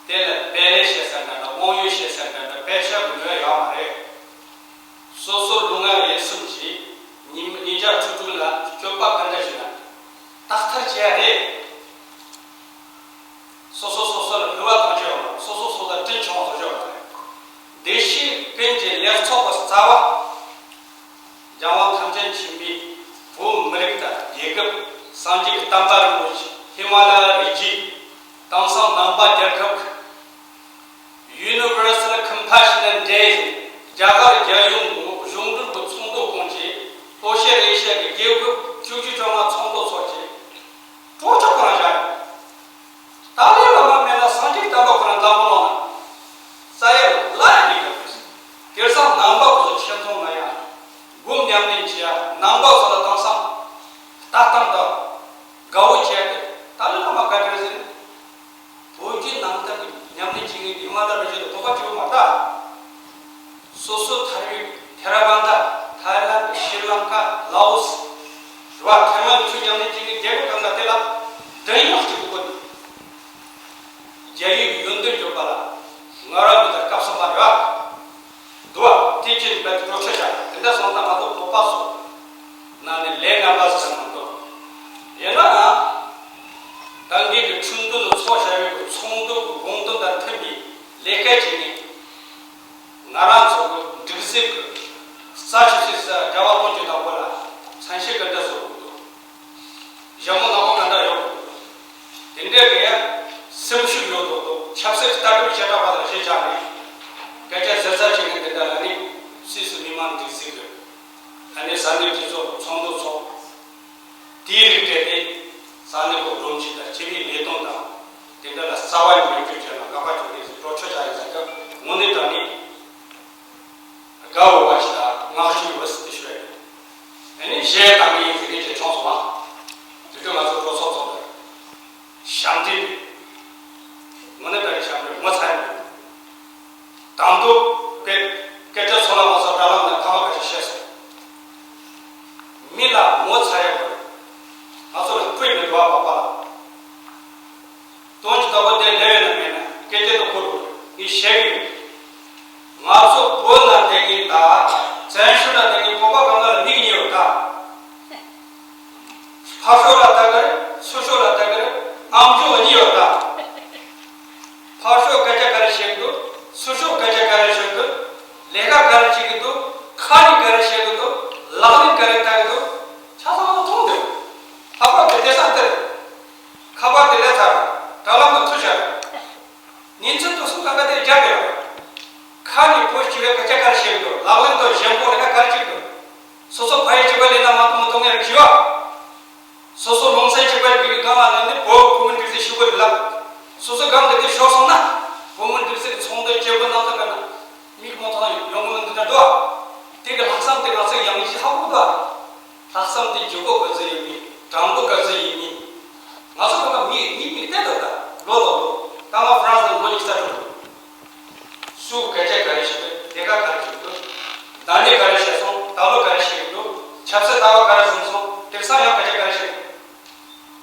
དེ་ལ་དཔལ་ལས་བཤད་ས་འདྲ་འདྲ། དབང་ཡོད་བཤད་ས་འདྲ་འདྲ། དཔེ་ཆ་གི་ནུས་ཡོད་མ་རེད། སོ་སོ་ལུས་ངག་ཡིད་གསུམ་གྱིས་ཉིན་ཉིན་ཞག་དྲུག་དྲུག་ལ་སྤྱོད་པ་ག་འདྲ་ཞིག་ན་དག་ཐེར་བྱེད་ཡ་རེད། སོ་སོ་སོ་སོ་ལ་ཕུལ་བ་གཏོང་རྒྱུ་ཡོད་མ་རེད། སོ་སོ་སོ་ལ་དྲིན་ཆུང་བ་བཟོ་རྒྱུ་ཡོད་མ་རེད། བདེ་སྐྱིད་ཀུན་གྱི་ལེགས་ཚོགས་ཀྱི་རྩ་བ། རྒྱལ་དབང་ཐམས་ཅད་མཁྱེན་པའི་བོད་མི་རིགས་དང་རྒྱལ་ཁབ། སངས་རྒྱས་ཀྱི་བསྟན་པ་རིན་པོ་ཆེ། ཧི་མ་ལ་ཡ་རི་རྒྱུད། དེང་སང་ནང་པ་རྒྱལ་ཁབ་ཀྱི་Universal Compassionate Day། རྒྱ་གར་རྒྱལ་ཡོངས་ཀྱི་གཞུང་འབྲེལ་གྱི་ཚོགས་འདུ་ཁོངས་ཀྱི་ལྷོ་ཤར་ཨེ་ཤི་ཡ་གི་རྒྱལ་ཁབ་བཅུ་བཅོ་ལྔ་ཚོགས་འདུ་ཚོགས་ཀྱི་གྲོས་ཆོད་ཁོ་རང་བཞག་ཡོད། ཏཱ་ལའི་བླ་མ་མེད་ན་སངས་རྒྱས་བསྟན་པ་ཁོ་རང་འཛམ་བུ་གླིང་ན་རྩ་ཡར་སླར་ཡང་མེད་ཀྱི་རེད། དེང་སང་ནང་པ་ཚོ་ཆེ་མཐོང་ང་ཡང་སྒོམ་ཉམས་ལེན་བྱེད་ཡ། ནང་པ་ཚོ་ལ་དེང་སང་ལྟ་སྟངས་དང་དགའ་བོ་བྱས་ཏེ་ཏཱ་ལའི་བླ་མ་ག་འདྲ་ཟེར་ན། བོད་བརྒྱུད་ནང་བསྟན་གྱི་ཉམས་ལེན་བྱེད་མཁན་དེ་མ་ལ་རེ་བྱེད་དུ་བོད་པ་གཅིག་པུ་མ་རེད། སོ་སོ་ཐར་བའི་ཐེ་ར་བན་དྷ། ཐའི་ལན། ཤྲི་ལང་ཀ། ལའོ་སི། རེད་བ། ཐའེ་ཝན་དུ་ཆོས་ཉམས་ལེན་བྱེད་མཁན་རྒྱལ་ཁབ་གང་ག་དེ་ལ་མགྲིན་དབྱངས་གཅིག་པུ་བསྐོར་ནས། རྒྱ་ཡིག་གི་ཡོན་ཏན་བརྗོད་པ་ལ་ང་རང་གི་ད་སྐབས་སུ་མ་རེད་བ། འདུག་བ། དེ་ཕྱིན་པའི་གྲོས་ཆོད་བཞག་དེ་འདྲ་སོང་ཙང་ང་ཚོ་བོད་པ་ཚོ་ནང་ནས་ལས་རྣམ་པ་ཟེར་མི་འདུག་ཡིན་ནའང་ད་གིན་གྱི་ཁྲིམས་དོན་ཚོགས་བྱ་བའི་ཚོགས་འདུ་གི་དགོངས་དོན་དང་མཐུན་པའི་ལས་ཀ་བྱེད་མཁན་ང་རང་ཚོ་གི་སྒྲིག་འཛུགས་ཀྱི་རྩ་ཆེ་ཤོས་ཟེར་རྒྱལ་བ་དོན་གྱི་བདག་པོ་ལ་མཚན་ཤས་ག་འདྲ་བཟོ་དགོས་འདུག་ཞྭ་མོ་ནག་པོ་ག་འདྲ་ཡོད་དགོས་འདུག་དེ་འདྲའི་གི་སེམས་ཤུགས་ཡོད་དགོས་འདུག་ཆབ་སྲིད་ཀྱི་ལྟ་གྲུབ་བྱེ་བྲག་པ་དང་ཤེས་བྱ་རེད། སྐད་ཆ་ཟེར་ས་བྱེད་མཁན་དེ་འདྲ་ལ་ནི་སུད་སི་མི་དམངས་སྒྲིག་འཛུགས་ཀྱི་ཨ་ནི་ས་གནས་གྲོས་ཚོགས་ཚོགས་འདུ་ཚོགས། དེའི་རིགས་སྤྲད་དེ་ས་གནས་ཀྱི་སྒྲོམ་གཞི་དང་སྤྱི་པའི་ལས་དོན་དང་དེ་འདྲ་ལ་རྩ་བ་ནས་མེད་རྒྱུ་བྱས་ན་དགག་པ་བྱུང་རེད་ཟེར་གྲོས་ཆོད་བཞག་ཡིན་ཟེར་སྐབས་དངོས་གནས་དྲང་གནས་དགའ་འོས་པ་ཞིག་དང་བསྔགས་བརྗོད་འོས་སུ་དེ་ཞུ་ཡ་ཡིན། ཨ་ནི་གཞས་བཏང་གི་ཡིན་ཟེར་མཁན་ཅིག་བྱུང་སོང་ང་། དེ་དུས་ང་ཚོ་འགྲོ་ཚོགས་ཚོགས་པ་ཞབས་འདྲེན་དུས། དངོས་གནས་དྲང་གནས་ཞབས་འདྲེན་ངོ་ཚ་ཡོད། དང་ཐོག་སྐད་སྐད་ཆ་ཚོ་ལ་མ་སོགས་དྲ་ལམ་ནས་ཕ་མ་ཁ་ཤས་བཤད་སོང་། མི་ལ་ངོ་ཚ་ཡོད་པ་རེད། ང་ཚོ་ལ་སྤུས་མི་འདུག་ཨ་པ་པ་ལ། དོན་གྱི་ལྟ་བ་དེ་ལས་ཡོད་ན་མེད་ན་སྐད་ཆ་དུ་འཁོར་འདུག་ངས་བཤད་ཀྱི་ཡོད། ང་ཚོ་བོད་ན་བསྡད་མཁན་དང་བཙན་བྱོལ་ན་བསྡད་མཁན་བོད་པ་གང་ག་ལ་མིག་གཉིས་ཡོད་ད། ཕར་ཕྱོགས་ལ་ལྟ་གི་རེད། ཚུར་ཕྱོགས་ལ་ལྟ་གི་རེད། ཨམ་ཅོག་གཉིས་ཡོད་ད། ཕར་ཕྱོགས་སྐད་ཆ་ག་རེ་བཤད་ཀྱི་འདུག་ཚུར་ཕྱོགས་སྐད་ཆ་ག་རེ་བཤད་ཀྱི་འདུག་ལས་ཀ་ག་རེ་བྱེད་ཀྱི་འདུག་ཁ་ནས་ག་རེ་བཤད་ཀྱི་འདུག་ལག་ནས་ག་རེ་ལྟ་གི་འདུག་ཆ་ཚང་མ་མཐོང་འདུག་ལྷག་པར་དུ་བསྡད་ས་འདིར། ཁ་པར་དེ་ལས་ཚར། དྲ་ལམ་དུ་ཐུག་བཞག་ཉིན་མཚན་དུ་སུ་གང་ག་དེ་རྒྱབ་ཡོད། ཁ་ནས་བོད་སྤྱི་པའི་སྐད་ཆ་ག་རེ་བཤད་འདུག་ལག་ལེན་དུ་གཞན་པོ་ལས་ཀ་ག་རེ་བྱེད་འདུག་སོ་སོ་ཕ་ཡུལ་གཅིག་པ་ལས་ན་མ་གཏོགས་མི་གཏོང་མཁན་རིགས་བྱེད་བ། སོ་སོ་ལུང་ཚན་གཅིག་པའི་གི་སྒང་ལ་ལས་ནི་བོད་བོད་མི་འདུས་ཚེ་ཤི་བོ་རེད་ལ། སོ་སོ་སྒང་གི་དེ་ཤོར་སོང་ན། བོད་མི་འདུས་ཚེ་གི་ཚོང་དོན་སྐྱེ་བོ་ནང་དུ་ག་ན། མིག་མོ་ཐང་ཡོང་གི་མི་འདུག་ད་དོ། དེ་གི་ལྷག་བསམ་དེ་ང་ཚོ་ཡང་ཅི་ཧ་གོ་དོ། ལྷག་བསམ་དེ་འཇུག་སྒོ་ག་ཚོད་ཡིན་མིན། དྲང་པོ་ག་ཚོད་ཡིན་མིན། ང་ཚོ་གང་ག་མི་མི་མི་བལྟས་འདུག་ད་ལོ་ལོ་ལོ། ད་ང་ཧྥ་རན་སི་ལ་ལོ་ཉི་ཤུ་རྩ་དྲུག་འདུག་སུ་སྐད་ཆ་ག་རེ་བཤད་འདུག་ལས་ཀ་ག་རེ་བྱེད་འདུག་ཟླ་ནས་ག་རེ་བཤད་སོང་། ད་ལོ་ག་རེ་བཤད་འདུག་ཆབ་སྲིད་ལྟ་བ་ག་རེ་བཟུང་སོང་། དེང་སང་ཡང་སྐད་ཆ་ག་རེ་བཤད་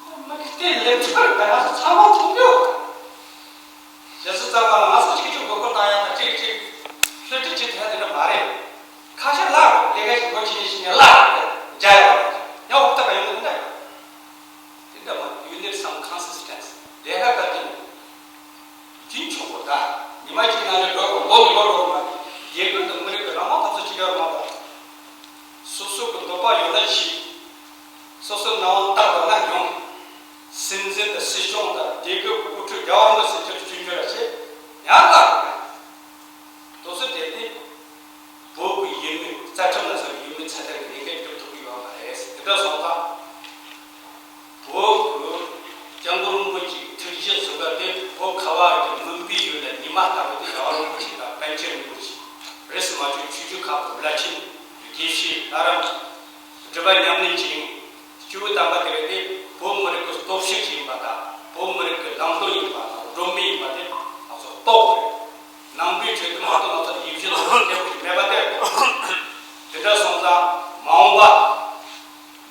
འདུག་མི་དེ་ལེན་ཚར་ད་ང་ཚོ་ཚང་མ་མཐོང་གི་ཡོད། ཞེ་སུ་ཙམ་པ་ལ་ང་ཚོ་གཅིག་གཅིག་མགོ་སྐོར་བཏང་ཡ་དང་གཅིག་གཅིག་ལྷུ་ཏི་གཅིག་ཐལ་དེ་འདྲ་མ་རེད། ཁ་ཤས་ལ་ལས་ཀ་ཞིག་མགོ་ཁྱི་ནས་ཞིག་ནས་ལ་རྒྱ་ཡ་ཡང་འུབ་ཐག་ཡོང་གི་འདུག་ན། དེ་འདྲ་མ་you need some consistency ལས་ཀ་ག་དེ་ནས་རྒྱུན་འཁྱོངས་པོ་ད་ཉི་མ་གཅིག་ནང་ལས་འགྲོ་དགོས་ལོ་གཉིས་ལོ་འགྲོ་དགོས་མ་རེད། རྒྱལ་ཁབ་དང་མི་རིགས་ཀྱི་རང་དབང་འཐབ་རྩོད་བྱེད་ཡ་མ་གཏོགས། སོ་སོ་གི་འདོད་པ་ཡོད་ན་བྱེད། སོ་སོ་ནང་བཏགས་པ་ན་ཡོང་། སྲིད་འཛིན་དང་སྲིད་སྐྱོང་དང་རྒྱལ་ཁབ་དབུ་ཁྲིད་རྒྱལ་བ་རིན་པོ་ཆེ་མཆོག་གི་སྐྱོན་བརྗོད་ལ་བྱེད་ཡང་ལ་དོ་སོ་དེ་དེ་བོད་ཀྱི་ཡུལ་མི་རྩ་ཁྲིམས་ལ་སོགས་ཡུལ་མི་ཚད་ལྡན་གྱི་ལས་འགན་སྒྲུབ་ཐུབ་ཀྱི་ཡོད་མ་རེད། དེ་འདྲ་སོང་ཙང་བོད་ཀྱི་སྐྱབས་མགོན་རིན་པོ་ཆེའི་ཐུགས་བཞེད་གསུངས་པ་དེ་བོད་ཁ་བ་གི་མུན་པའི་ཡུལ་ལ་ཉི་མ་ལྟ་བུ་དེ་རྒྱལ་བ་རིན་པོ་ཆེ་དང་པཎ་ཆེན་རིན་པོ་ཆེ་རིས་སུ་མ་ཆད་ཆོས་བརྒྱུད་ཁག་གི་བླ་ཆེན་དགེ་བཤེས་ལྷ་རམས། སྒྲུབ་པ་ཉམས་ལེན་བྱེད་རིང་སྐྱེས་བུ་དམ་པ་དེ་རེད་དེ་བོད་མི་རིགས་ཀྱི་སྟོབས་ཤུགས་ཡིན་པ་དང་བོད་མི་རིགས་ཀྱི་ལམ་སྟོན་ཡིན་པ་དང་སྒྲོན་མེ་ཡིན་པ་དེ་ང་ཚོ་རྟོགས་དགོས་རེད། ནང་པའི་ཆོས་དེ་མ་གཏོགས་ང་ཚོ་ལ་ཡིད་བཞིན་དུ་སྐྱེ་བོ་ཞིག་མེད་པ་དེ་རེད། དེ་འདྲ་སོང་ཙང་མ་འོངས་པ་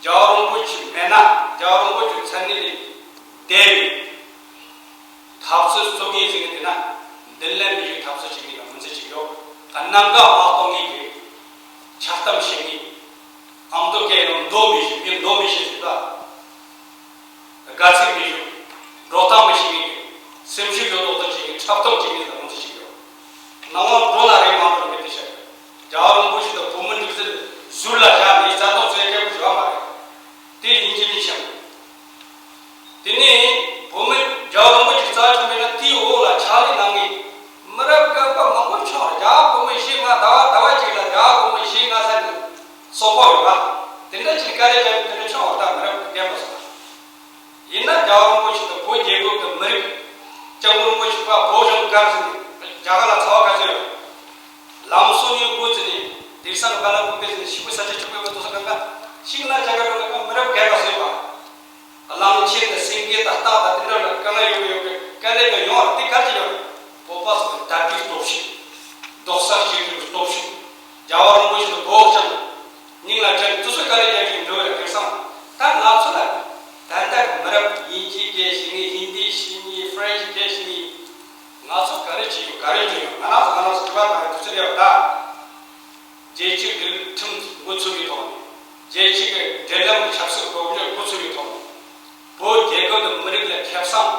རྒྱལ་བ་རིན་པོ་ཆེ་མེད་ན་རྒྱལ་བ་རིན་པོ་ཆེའི་མཚན་གནས་ལས་འདས་པའི་འཐབ་རྩོད་རྩོད་མཁན་ཟེར་མཁན་དེ་ན་མདུན་ལམ་མི་ཡི་འཐབ་རྩོད་བྱེད་མཁན་ལ་མི་ཚེ་གཅིག་ཡོད། གནམ་གང་མ་གཏོང་མཁན་གྱི་འཁྱག་གཏམ་བཤད་མཁན། ཨ་མདོ་སྐད་ནང་མདོ་མི་ཤེས་མི་མདོ་མི་ཤེས་ཟེར་ད། དགའ་ཚིག་མི་ཤེས། འགྲོ་སྟངས་མི་ཤེས་མཁན་གྱི་སེམས་ཤུགས་ཡོད་མདོག་མདོག་བྱེད་མཁན་འཁྲབ་སྟོན་བྱེད་མཁན་ལ་མི་ཚེ་གཅིག་ཡོད། ནང་ལ་འགྲོ་ན་རེ་མ་འགྲོ་མི་དེ་བཤད། རྒྱལ་བ་རིན་པོ་ཆེ་དང་བོད་མི་འདུས་ཚེ་ཟུར་ལ་བཞག་ནས་རྩ་དོན་རྩོད་སྐྱབས་བྱ་བ་མ་རེད། དེ་ཡིན་གཅིག་མིན་གཅིག་དེ་ནས་བོད་མི་རྒྱལ་བ་རིན་པོ་ཆེ་རྩ་ཁྲིམས་མེད་ན་དེའི་འོག་ལ་ཕྱག་ལས་གནང་མཁན་མི་རབས་རྒན་པ་མང་པོ་བྱུང་བ་རེད། རྒྱ་གར་བོད་མི་བཞི་ལྔ་ཟླ་བ་ཟླ་བ་གཅིག་ལ་རྒྱ་གར་བོད་མི་བཞི་ལྔ་ཟེར་ནས་སོག་པོ་ཡོད་པ་དེ་འདྲ་ཅིག་དཀའ་ལས་བརྒྱབ་ནས་དེ་འདྲ་བྱུང་བ་རེད། ད་མི་རབས་རྒན་པ་སོགས་ཡིན་ན་རྒྱལ་བ་རིན་པོ་ཆེ་དང་བོད་རྒྱལ་ཁབ་ཀྱི་མི་རིགས་སྐྱབས་མགོན་རིན་པོ་ཆེ་པ་བོད་གཞུང་བཀའ་ཟིན་རྒྱ་གར་ལ་ཚ་བ་ག་ཚོད་ཡོད། ལམ་སང་ཉིན་དགུ་ཙམ་ནས་དེང་སང་གི་བ་ལ་ཀུན་དགའ་ཟིན་ཞིག་པོ་ས་ཆ་ཆུ་བེ་བ་དུ་ས་གང་ག་ཤིང་ན་ཅ་ག་འགྲོ་གི་མི་རབས་རྒན་པ་ཟིན་པ། གླང་ཆེན་དང་སེང་གེ་དང་སྟག་དང་དེ་འདྲ་ལ་དཀའ་ངལ་ཡོད་གི་ཡོད་གི་དཀའ་ལས་ཀྱང་ཡོང་བ་དེ་ག་རེ་ཡོད། བོད་པ་ཚོ་གི་དད་པའི་སྟོབས་ཤུགས། རྡོག་རྩ་གཅིག་སྒྲིལ་གྱི་སྟོབས་ཤུགས། རྒྱལ་བ་རིན་པོ་ཆེ་དང་བོད་ཀྱང་སྙིང་ལ་དྲན་དུ་སུ་དཀའ་ལས་རྒྱག་གི་འགྲོ་བའི་དེང་སང་ད་ང་ཚོ་ལ་ད་ལྟ་མི་རབས་དབྱིན་ཇིའི་སྐད་ཤེས་ངེས་ཧིན་དིའི་ཤེས་ངེས་ཧྥ་རན་ཇིའི་སྐད་ཤེས་ངེས་ང་ཚོ་ག་རེ་བྱེད་ཡོད་ག་རེ་བྱེད་ཡོད་ང་རང་ཚོ་ང་རང་ཚོ་དྲི་བ་དང་དུས་ཚོད་ཡོད་ད། རྒྱལ་སྤྱི་གི་ཁྲིམས་འགོ་ཚུགས་པའི་ཐོག་ནས། རྒྱལ་སྤྱི་གི་འབྲེལ་ལམ་གྱི་ཆབ་སྲིད་གོ་རྒྱུ་འགོ་ཚུགས་པའི་ཐོག་ནས། བོད་རྒྱལ་ཁབ་དང་མི་རིགས་ལ་ཁེ་བཟང་།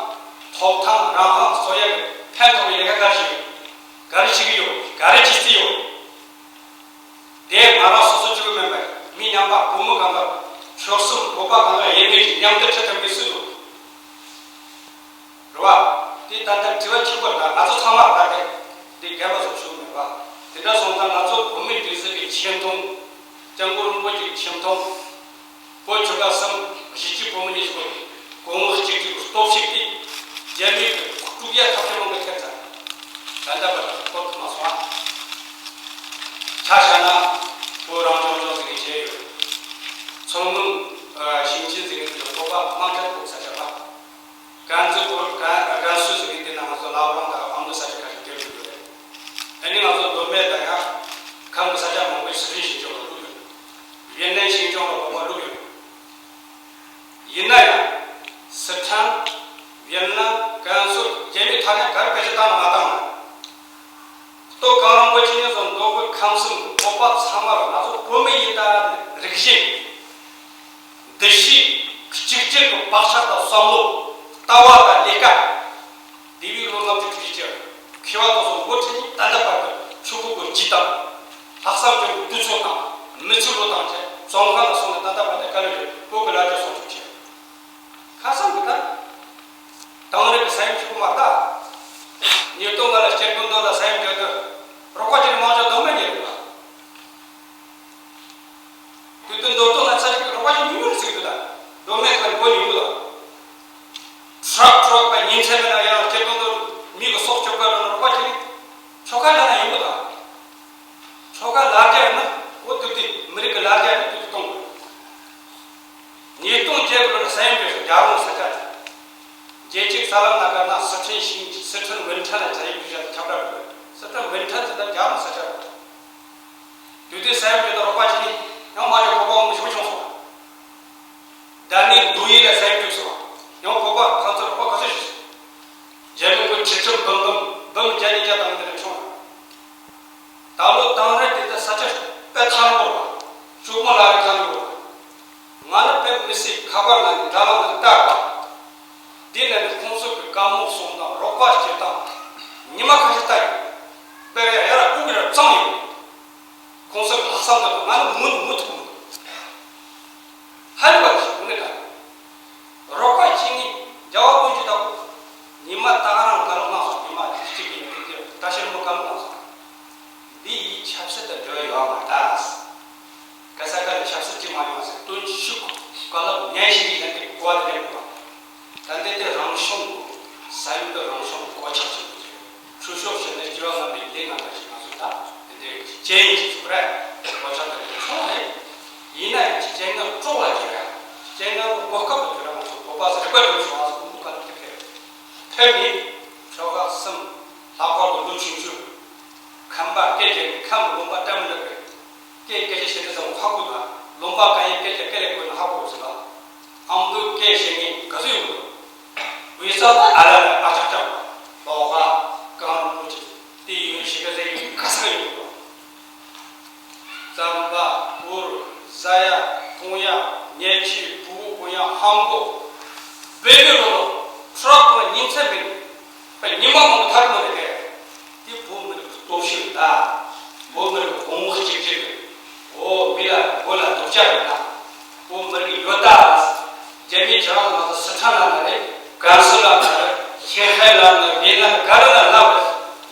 ཐོབ་ཐང་རང་དབང་སོགས་ཡ་གི་ཕན་ཐོགས་པའི་ལས་ཀ་ག་རེ་བྱེད་ཡོད། ག་རེ་བྱེད་ཀྱི་ཡོད། ག་རེ་བྱེད་རྩིས་ཡོད། དེ་ང་རང་སོ་སོ་གཅིག་པུ་མིན་པར་མི་ཉམས་པ་བུ་མོ་གང་ག་ཆོལ་གསུམ་བོད་པ་གང་ག་ཡེ་མེད་ཀྱི་མཉམ་དུ་ཁྲིད་ཐུབ་མི་སུ་འདུག་རེད་བ། དེ་ད་ལྟ་དྲི་བ་ཆེན་པོ་རེད་ད་ང་ཚོ་ཚང་མ་རེད་ད་དེ་དེ་རྒན་པ་ཚོ་ཞུ་མེད་བ། དེ་འདྲ་སོང་ཙང་ང་ཚོ་བོད་མི་སྒྲིག་འཛུགས་ཀྱི་ཆེ་མཐོང་། སྐྱབས་མགོན་རིན་པོ་ཆེའི་ཆེ་མཐོང་། བོད་ཆོལ་ཁ་གསུམ་གཞིས་བྱེས་བོད་མི་གཉིས་ཀྱི་གོང་འོག་གཅིག་སྒྲིལ་གྱི་སྟོབས་ཤུགས་དེ་རྒྱ་མིའི་དཀྲུག་ཡ་ཐབས་ཇུས་མང་པོ་ཐེབས་ཚར། ད་ལྟ་བར་དུ་གོ་ཐུབ་མ་སོང་ཨ། ཆ་བཞག་ན་བོད་རང་སྐྱོང་ལྗོངས་ཟེར་མཁན་བྱས་ཡོད། ཡང་ཁམས་ཀྱི་ས་ཆ་མང་པོའི་སི་ཁྲོན་ཞིང་ཆེན་ལ་བླུགས་ཡོད། ཝེ་ནན་ཞིང་ཆེན་ལ་བོད་པ་བླུགས་ཡོད། ཡིན་ན་ཡང་སི་ཁྲོན། ཝེ་ནན། ཀན་སུའུ་རྒྱ་མིའི་ཐ་སྙད་ག་རེ་སྐད་ཆ་བཏང་ན་མ་བཏང་ན། ལྟོ་གང་རིན་པོ་ཆེ་ནས་བཟུང་མདོ་དབུས་ཁམས་གསུམ་བོད་པ་ཚང་མར་ང་ཚོ་བོད་མི་ཡིན་ད་རིག་གཞུང་། འདུ་ཤེས། གཅིག་གྱུར་གྱི་བག་ཆགས་དང་བསམ་བློ། ལྟ་བ་དང་ལས་ཀ། དེ་བས་ལོ་ལྔ་བཅུ་དྲུག་ཅུ་ཅིག་མཁས་པ་དེ་ཚོ་འགོ་ཁྲིད་ནས་ད་ལྟ་བར་དུ་ཆོས་ལུགས་ཀྱི་སྤྱི་དང་། ལྷག་བསམ་ཅན་གྱི་དུས་ཚོད་དང་མི་ཚེ་བློས་བཏང་བྱས་བཙོན་ཁང་ལ་སོང་ནས་ད་ལྟ་བར་དུ་དཀའ་ལས་བརྒྱབ། བོད་ཀྱི་ལ་རྒྱ་སྲུང་སྐྱོབ་བྱས། ཁ་སང་གི་ད། དེང་རབས་ཀྱི་ས་ཡོམ་ཆེན་པོ་མ་རེད་ད། ཉིས་སྟོང་ལྔ་ལ་སྐྱེ་རྒུ་མདོ་ལ་ས་ཡོམ་བརྒྱབ་དུས་རོགས་པ་བྱེད་མི་མང་ཚོགས་སྡོད་མེད་ཉེ་རེད་པ། དུས་དུས་མདོ་སྟོད་ན་ས་ཞིག་རོགས་པ་བྱེད་མི་ཡོང་ཟེར་གི་འདུག་ད། མདོ་སྨད་ཁ་མགོ་ཉུང་གི་འདུག་ཁྲག་ཁྲོག་པ་ཉིན་མཚན་མེད་ན་ཡང་སྐྱེ་རྒུ་མདོ་མི་གི་སྲོག་སྐྱོབ་ག་འགྲོ་ན་རོགས་པ་བྱེད་མི་ཆོལ་ཁ་ལ་ན་ཡོང་གི་འདུག་ཆོལ་ཁ་ལ་རྒྱ་ཡིན་ན་འོ་དུས་དུས་མི་རིགས་ཀྱི་ལ་རྒྱ་ཡིན་ན་དུས་དུས་གཏོང་དགོས། ཉིས་སྟོང་བརྒྱད་ལོ་ལ་ས་ཡོམ་བྱས་སོང་རྒྱལ་རོང་ས་ཆ་དེ། རྒྱལ་གཅིག་ས་ལམ་ན་དཀར་ནག་སི་ཁྲོན་ཞིང་སི་ཁྲོན་ཝུན་ཁྲོན་ལ་ས་ཡོམ་བྱས་ཁྱབ་བསྒྲགས་འདུག་སི་ཁྲོན་ཝུན་ཁྲོན་ཟེར་ན་རྒྱལ་རོང་ས་ཆ་རེད། དུས་དུས་ས་ཡོམ་བྱས་ཏེ་རོགས་པ་བྱེད་མི་ཡང་མ་བྱུང་། ཁོ་པ་འོང་ཞིག་བྱུང་སོང་། ད་ནི་འདུ་ཡི་ལ་ས་ཡོམ་བྱུང་སོང་། ཡང་ཁོ་པ་ཁང་ཚན་རོགས་པ་ག་ཚོད་ཞིག་རྒྱ་མི་ཁོ་ཁྲི་ཁྲི་འབུམ་འབུམ་འབུམ་བརྒྱ་ཉིས་བརྒྱ་བཏང་དེ་ནས་བྱུང་། ད་ལོ་དེང་རབས་དེ་ད་ས་ཆ་དཔེ་ཐང་པོ་རེད་པ། ཕྱུག་མོ་ལ་རེ་ཐང་པོ་རེད་པ། ང་ནི་དཔེ་མི་སྲིད་ཁ་པར་ནང་གི་དྲ་ལམ་ནང་བལྟས་པ། དེ་ནས་ནི་ཁོང་ཚོ་གི་བཀའ་མོལ་གསུང་སྟངས་རོགས་པ་བྱེད་སྟངས་ཉི་མ་ཁ་ཤས་ལྟ་ཡོང་། དཔེ་རེད་ཡ་ར་ཨུ་གི་ར་གཙང་ཡོང་། ཁོང་ཚོ་གི་ལྷག་བསམ་དང་ང་ནི་མུ་མུ་ཐུག་མི་འདུག་ཧ་ལས་པ་ཞིག་དངོས་གནས་དྲང་། རོགས་པ་བྱེད་མཁན་རྒྱལ་བ་དཀོན་མཆོག་དང་པོ། ཉི་མ་ད་ག་རང་བཀའ་སློབ་གནང་སོང་། ཉི་མ་གཅིག་གི་ནས་དེ་ད་ཕྱིར་མོ་བཀའ་སློབ་གནང་སོང་། འདི་ཡིས་ཆབ་སྲིད་དང་འབྲེལ་བ་ཡོད་མ་རེད་ད། ག་ས་ག་ལ་ཆབ་སྲིད་ཅིག་མ་ཡོང་ཟེར་སྟོན་ཤུགས་བཀའ་སློབ་ཉན་ཞིག་ཡིན་ན་དེ་གོ་བ་དེ་ལེན་དགོས། ད་འདི་དེ་རང་གཞུང་གི་ས་ཡོམ་དེ་རང་གཞུང་གི་གོད་ཆག་ཆེན་པོ་རེད། ཁྲུ་ཤོབ་ཟེར་ནས་སྐྱེ་བ་སྔ་མའི་ལས་ངན་པ་ཞིག་ང་ཚོ་ད་དེ་འདྲའི་རྐྱེན་ཡིན་ཅིག་ཚུགས་རེད། གོད་ཆག་དེ་ལས་ཆུང་རེད། ཡིན་ན་ཡང་རྐྱེན་ངན་གྲོགས་ལ་གྱུར་ར། རྐྱེན་ངན་གོ་སྐབས་ལ་གྱུར་ར། ང་ཚོ་བོད་པ་ཟེར་བ་དེ་ཚོ་ང་ཚོ་ཀུན་སློང་ག་ལ་ཐེབས་ཐེབས་ཐེབས་ནས་ཆོལ་ཁ་གསུམ་ལྷག་པར་དུ་ལོ་ཆུང་ཆུང་ཁམས་པ་སྐད་ཆ་ནས་ཁམས་ལུང་པ་བཀྲ་མི་འདུག་པས། སྐད་སྐད་ཆ་བཤད་དུས་ཙམ་ཧ་གོ་དང་ལུང་པ་གང་ཡིན་སྐད་ཆ་སྐད་ལས་གོ་ན་ཧ་གོ་ཟེར་ལ། ཨ་མདོའི་སྐད་བཤད་མཁན་ག་ཚོད་ཡོད་འདུག་དབུས་ས་ལ་ཨ་ལ་ལ་ཨ་ཅག་ཅག་ལོག་ག་གང་རུང་ཅིག་དེ་ཡོད་ཤི་ག་ཟེར་ཡོད་ག་ས་ག་ཡོད་འདུག་རྩམ་པ། གུར། ཟ་ཡ། འཐུང་ཡ། ཉལ་ཆས། ཕྲུ་གུ་གུན་ཡ། ཧམ་གོ། བེ་བེ་རོ་རོ། ཁྲོ་ར་ཁོ་ན་ཉིན་མཚན་མེད་པ་ཉི་མ་མང་པོ་ཐར་མ་རེད་དེ། དེ་བོད་མི་རིགས་ཀྱི་སྟོབས་ཤུགས་ད། བོད་མི་རིགས་ཀྱི་གོང་བུ་གཅིག་གྱུར་རེད། འོ་མི་ལ་བོད་ལ་སྡུག་ཅག་རེད་ད། བོད་མི་རིགས་ཀྱི་ཡོད་ད། རྒྱ་མིའི་ཁྱེད་རང་ང་ཚོ་སི་ཁྲོན་ལ་ན་རེད། ཀན་སུའུ་ལ་ན་རེད། ཤིན་ཧའེ་ལ་ན་རེད། ཝེ་ནན་ག་རེ་ལ་ན་རེད།